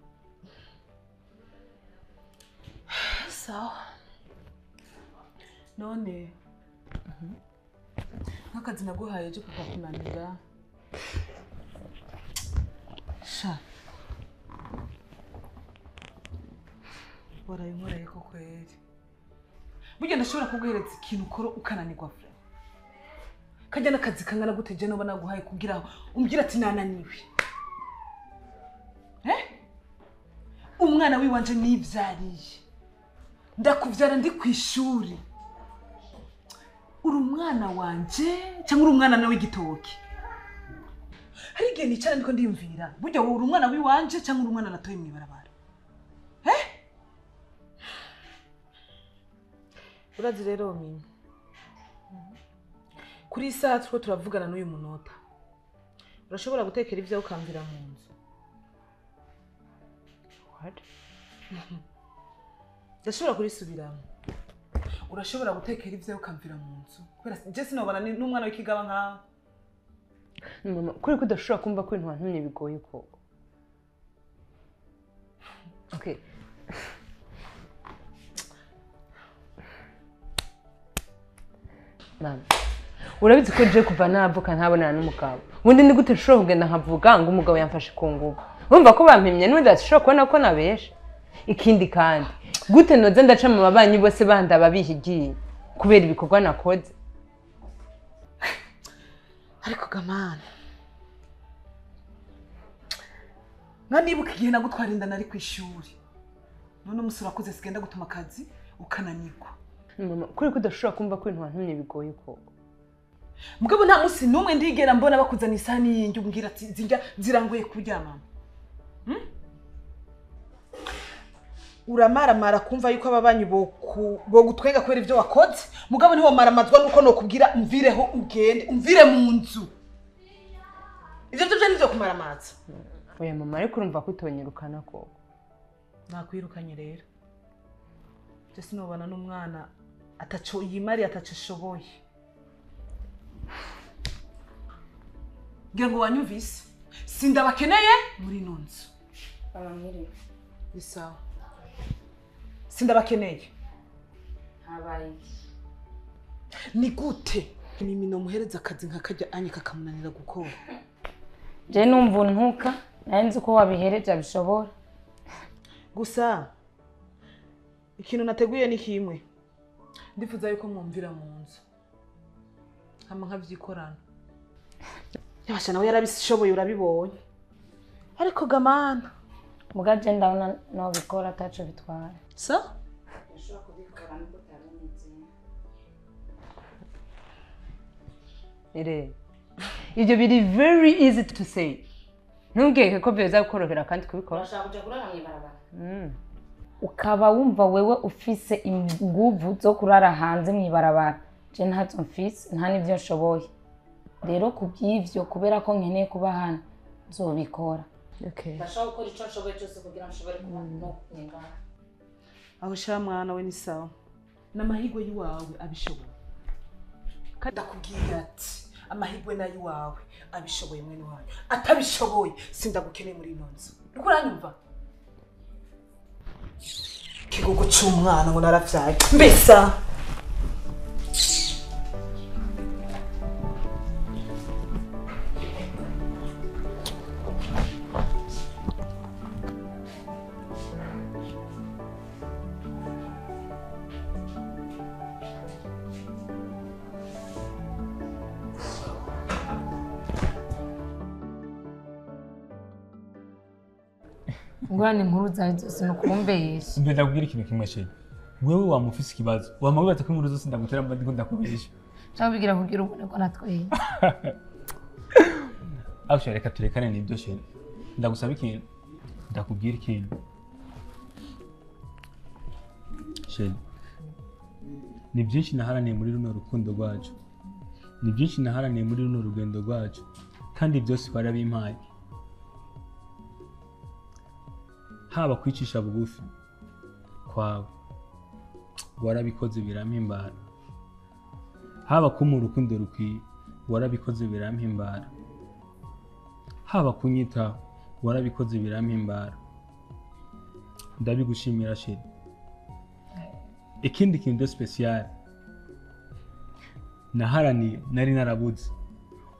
Sawa. None nk'akazi naguhaye ejo kakakunanira sha warayinkoreye ko kweri burya ndashobora kuguhereza ikintu ukora ukananirwa vure kajya n'akazi kangana gute je noba naguhaye kugira umbwira ati nananiwe umwana wiwanje nivyariye ndakuvyara ndi kwishuri uri umwana wanje cyangwa uri umwana nawe igitoki hari igihe nicara ndiko ndiyumvira burya wowe uri umwana wiwanje cyangwa uri umwana natoye mw'ibarabara urazi rero mimi kuri isaha turiko turavugana n'uyu munota urashobora gutekera ivyo ukamvira mu nzu What? Ndashobora kurisubiramo urashobora gutekera ivyo ukamvira mu nzu kubera je sinobana n'umwana w'ikigaba nkawe mama kuri ko udashobora kumva ko ibintu wantumye bigoye koko okay mama urabizi ko je kuva navuka ntabonana n'umugabo ubundi ni gute nshobora kugenda nkavuga ngo umugabo yamfashe ku ngufu urumva ko bampimye n'ubundi ashobora kubona ko nabesha ikindi kandi gute noze ndaca mu babanyi bose bandaba bihigiye kubera ibikorwa nakoze ariko gamana nka nibuka igihe nagutwara inda nari ku ishuri none umusore wakoze sigenda gutuma akazi ukananirwa mama kuri ko udashobora kumva ko ibintu wantumye bigoye koko mugabo nta munsi n'umwe ndigera mbona bakuzana isahani y'indyo umbwira ati zinjya zirangoye kuryamama. Uramaramara kumva yuko ababanyi bo gutwenga kubera ivyo wakoze, mugabo niho maramazwa nuko nokubwira umvireho ugende, umvire mu nzu. Ivyo byo nivyo kumaramaza. Oya mama, ariko urumva ko utonyirukana koko. Nakwirukanye rero. Je sinobana n'umwana ataco yimari ataco ashoboye. Ngira ngo wanyumvise, sindabakeneye muri ino nzu. Mama Ni sawa. Sindabakeneye. Habaye Ni gute mimi nomuhereza akazi nkakajya anye kakamunanira gukora? Je numva untuka, nari nzi ko wabihereje abishobora. Gusa ikintu nateguye ni kimwe. Ndifuza yuko mwumvira mu nzu. Hama nkavyikorana. Yabasha nawe yarabishoboye urabibonye. Ariko gamana Muga je ndabona nobikora ataco bitwara. Sa? Ushobora kubikora nuko utarumeze. Ere. Ibyo biri very easy to say. Ntubweke ko byoza kukorohera kandi kubikora. Urashaka kuja kurara mw'ibarabara? Ukaba wumva wewe ufise inguvu zo kurara hanze mw'ibarabara. Je ntazo mfise, nta n'ivyo nshoboye. Rero kubw'ivyo kubera ko nkeneye kuba hano, nzobikora. Okay. Ndashaka gukora ico nshoboye cyose kugira nshobore kuba no ngaha. Aho sha mwana we ni sawa. N'amahirwe yiwawe abishoboye. Kandi ndakubwira ati amahirwe nayo iwawe abishoboye mwene wanyu. Atabishoboye sindagukeneye muri ino nzu. Uriko uranyumva? Ikigogo c'umwana ngo naravyaye. Mbesa. Ngorane inkuru zawe zose ni ukumbesha. Mbe ndakubwira ikintu kimwe chérie. Wewe wamufise ikibazo. Wamawibaza ko inkuru zose ndagutera mba ndiko ndakubesha. Cyangwa bigira kugira ubone ko natweye. Actually reka turekane n'ibyo chérie. Ndagusaba ikintu. Ndakubwira ikintu. Chérie. Ni byinshi naharaniye muri runo rukundo rwacu. Ni byinshi naharaniye muri runo rugendo rwacu. Kandi byose warabimpaye. Haba kwicisha bugufi kwawe warabikoze birampimbara, haba kumpa urukundo rukwiye warabikoze birampimbara, haba kunyitaho warabikoze birampimbara. Ndabigushimira chérie. Ikindi kintu de spécial naharaniye nari narabuze,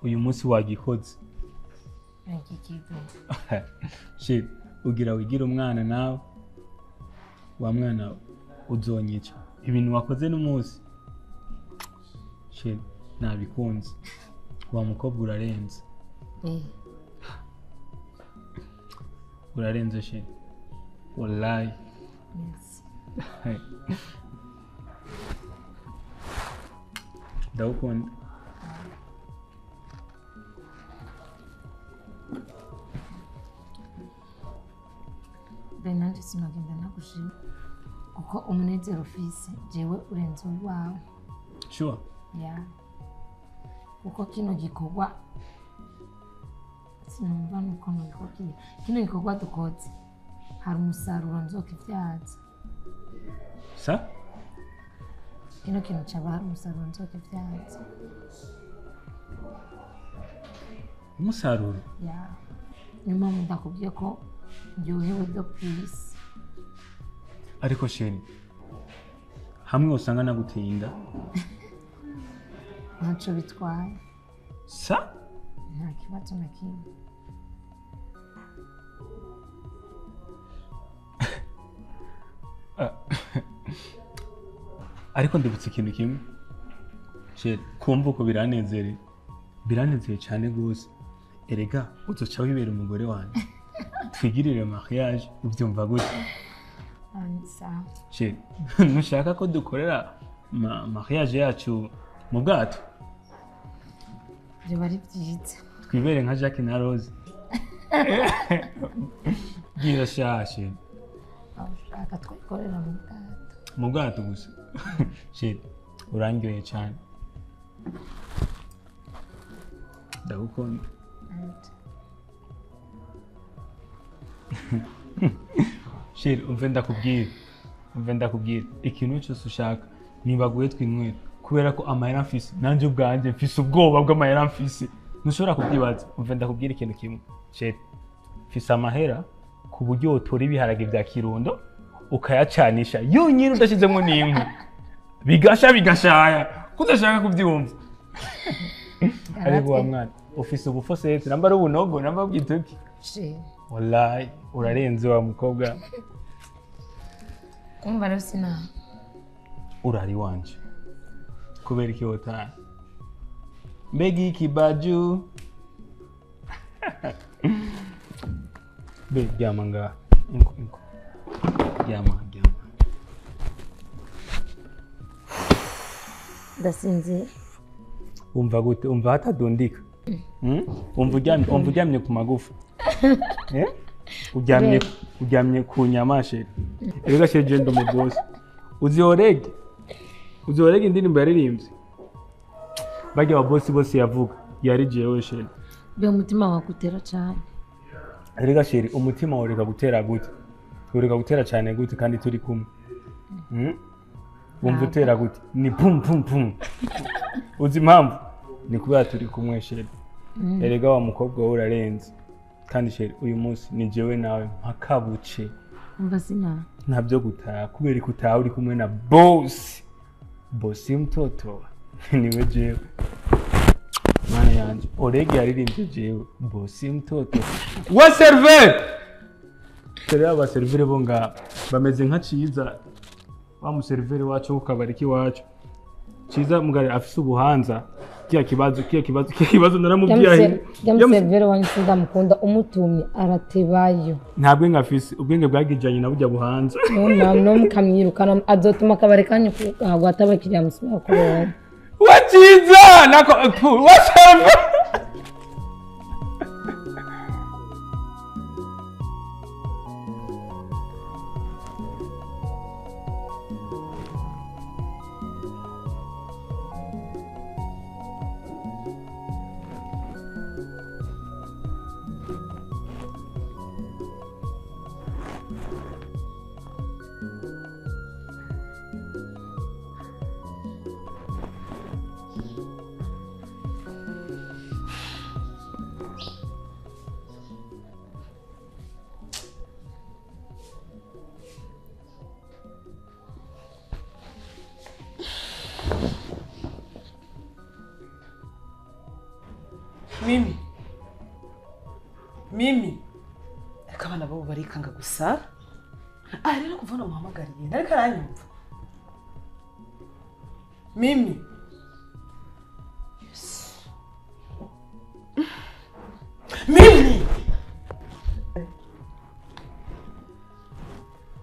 uyu munsi wagikoze. Chérie, ugira wigira umwana nawe, wa mwana uzonyica. Ibintu wakoze n'umunsi chérie nabikunze. Wa mukobwa urarenze. Urarenze chérie. Wallahi. Ndagukunda. Nanje sinogenda nagushima kuko umunezero ufise jewe urenze uwawe. Sure. Yeah. Kuko kino gikorwa sinumva nuko nobikubwira. Kino gikorwa dukoze hari umusaruro nzokivyaza. Sa? Kino kintu caba hari umusaruro nzokivyaza. Umusaruro? Yeah. Niyo mpamvu ndakubwiye ko ndyohewe do peace. Ariko chérie, hamwe usanga naguteye inda. Ntaco bitwaye. Sa? Nta kibazo na kimwe. Ariko ndibutse ikintu kimwe. Chérie, kumva uko biranezereye. Biranezereye cyane gose. Erega uzoca wibera umugore wanjye. Twigirire mariage ubyumva gute? Sawa. Chérie, ntushaka ko dukorera mariage yacu mu bwato? Byoba ari byiza. Twibere nka Jacques na Rose. Bwira sha chérie. Ushaka Reka twikorera mu bwato. Mu bwato gusa. Shit, urangyoye cyane. Ndagukunda. Shit, umve ndakubwira. Umve ndakubwira. Ikintu cyose ushaka nibaguye twinywera kubera ko amahera mfise nanje ubwanjye mfise ubwoba bw'amahera mfise. Ntushobora kubyibaza. Umve ndakubwira ikintu kimwe. Shit, mfise amahera ku buryo utora ibiharage bya Kirundo ukayacanisha yonyine udashizemo n'inkwi. Bigasha bigashaya. Kudashaka kubyumva. Ariko wa mwana ufise ubufosete namba ari ubunogo namba bwituki. Wallahi urarenze wa mukobwa. Umva rero sina. Urari wanje. Kubera iki wotana? Mbega ikibaju. Be ryama ngaha. Inko inko. Ryama ryama. Ndasinzira. Umva gute? Umva hatadundika. Umva uryamye ku magufa. Uryamye ku nyama sheri. Erega sheri je ndi umubosi. Uzi Orege indirimbo yaririmbye. Barya ababosi bose yavuga yari jewe sheri. Be umutima wakutera cyane. Erega sheri umutima woreka gutera gute? Ureka gutera cyane gute kandi turi kumwe? Wumva utera gute? Ni pum pum pum. Uzi impamvu? Ni kubera turi kumwe sheri. Erega wa mukobwa wowe urarenze. Kandi sheri uyu munsi ni jewe nawe mpakabuce. Umva sina. Ntabyo gutaha kubera ko utaha uri kumwe na boss. Boss mtoto niwe jewe. Mana yanje Orege yaririmbye jewe boss mtoto. Wa serveur. Serveur aba serveur bo nga bameze nka Ciza wa muserveur wacu ku kabari kiwacu. Ciza mugare afise ubuhanza kiya kibazo naramubwiye. Ya muserveur wanje ndamukunda umutumye aratebayo. Nta bwenge afise ubwenge bwagijanye na burya buhanza. No mukamwirukana azotuma akabari kanyu kugwa atabakiriya musubira kuronka. Wa Ciza nako wa serveur. Mimi. Mimi. Ariko abana babo barikanga gusa. Ah rero kuva no muhamagariye. Ariko aranyumva. Mimi. Yes. Mimi.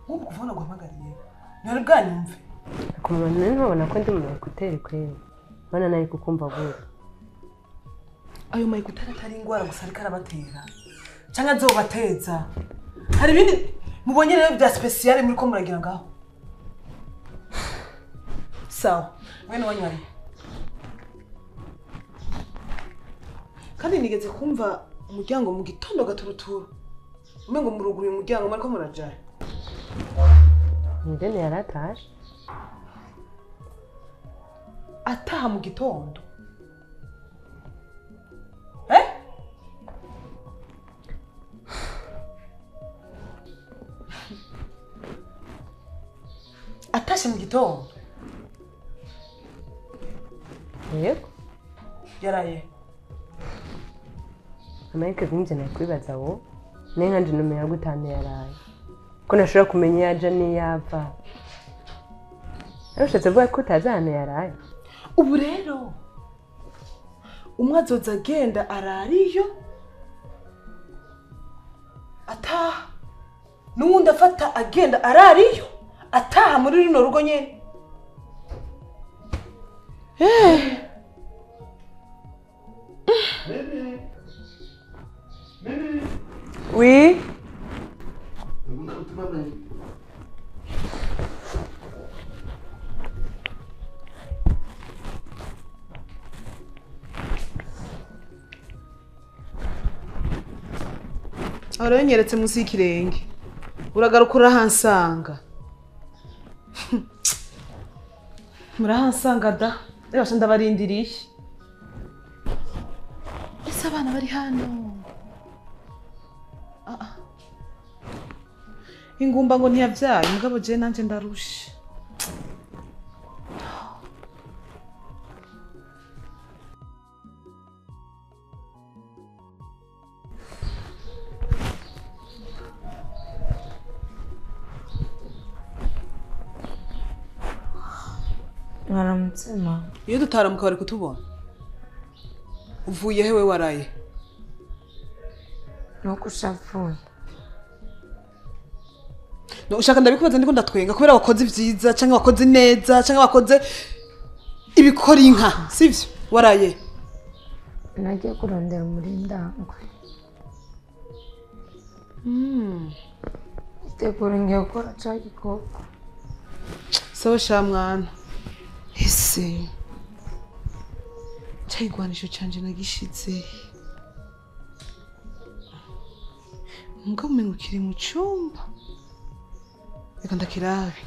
Nkubu kuva no guhamagariye. Nari bwanyumve. Akumva none ko ndi mu ekuteri kweli. Bana nayi kukumva gute. Ayo mayikutari atari ingwara gusa ariko arabatera cyangwa azobateza. Hari ibindi mubonye rero bya special muri ko muragira ngaho. Sawa mwene wanyu ari kandi nigeze kumva umuryango mu gitondo gaturuturu umengo muruguruye umuryango mariko murajara. Ndene yarataje ataha mu gitondo. Atashe mu gitondo. Yego. Yaraye. Amayike vinje nakwibaza wo. Nenga nje nomera gutane yaraye. Ko nashobora kumenya yaje niyava. Arushatse vuga ko utazana yaraye. Ubu rero umwe azoza agenda arariyo ataha n'uwundi afata agenda arariyo ataha muri runo rugo nyene. Oui. Aho nyeretse munsi y'ikirenge. Uragaruka urahansanga. Murahansanga da. Reba ndabarindiriye. Ese abana bari hano? Ah. Ingumba ngo ntiyavyaye, mugabo je nanje ndarushe. Mwaramutse mama. Iyo dutaramuka bari kutubona. Uvuye hewe waraye? Nuko ushavuye. No ushaka ndabikubaza ndiko ndatwenga kubera wakoze ivyiza canke wakoze neza canke wakoze ibikora inka, sivyo? Waraye. Nagiye kurondera umurindangwe. Itegura ngiye gukora ca gikoko. Sawa sha mwana. Ese cayigwanisho canje nagishize. Mugabo umengo kiri mu cumba. Reka ndakirabe.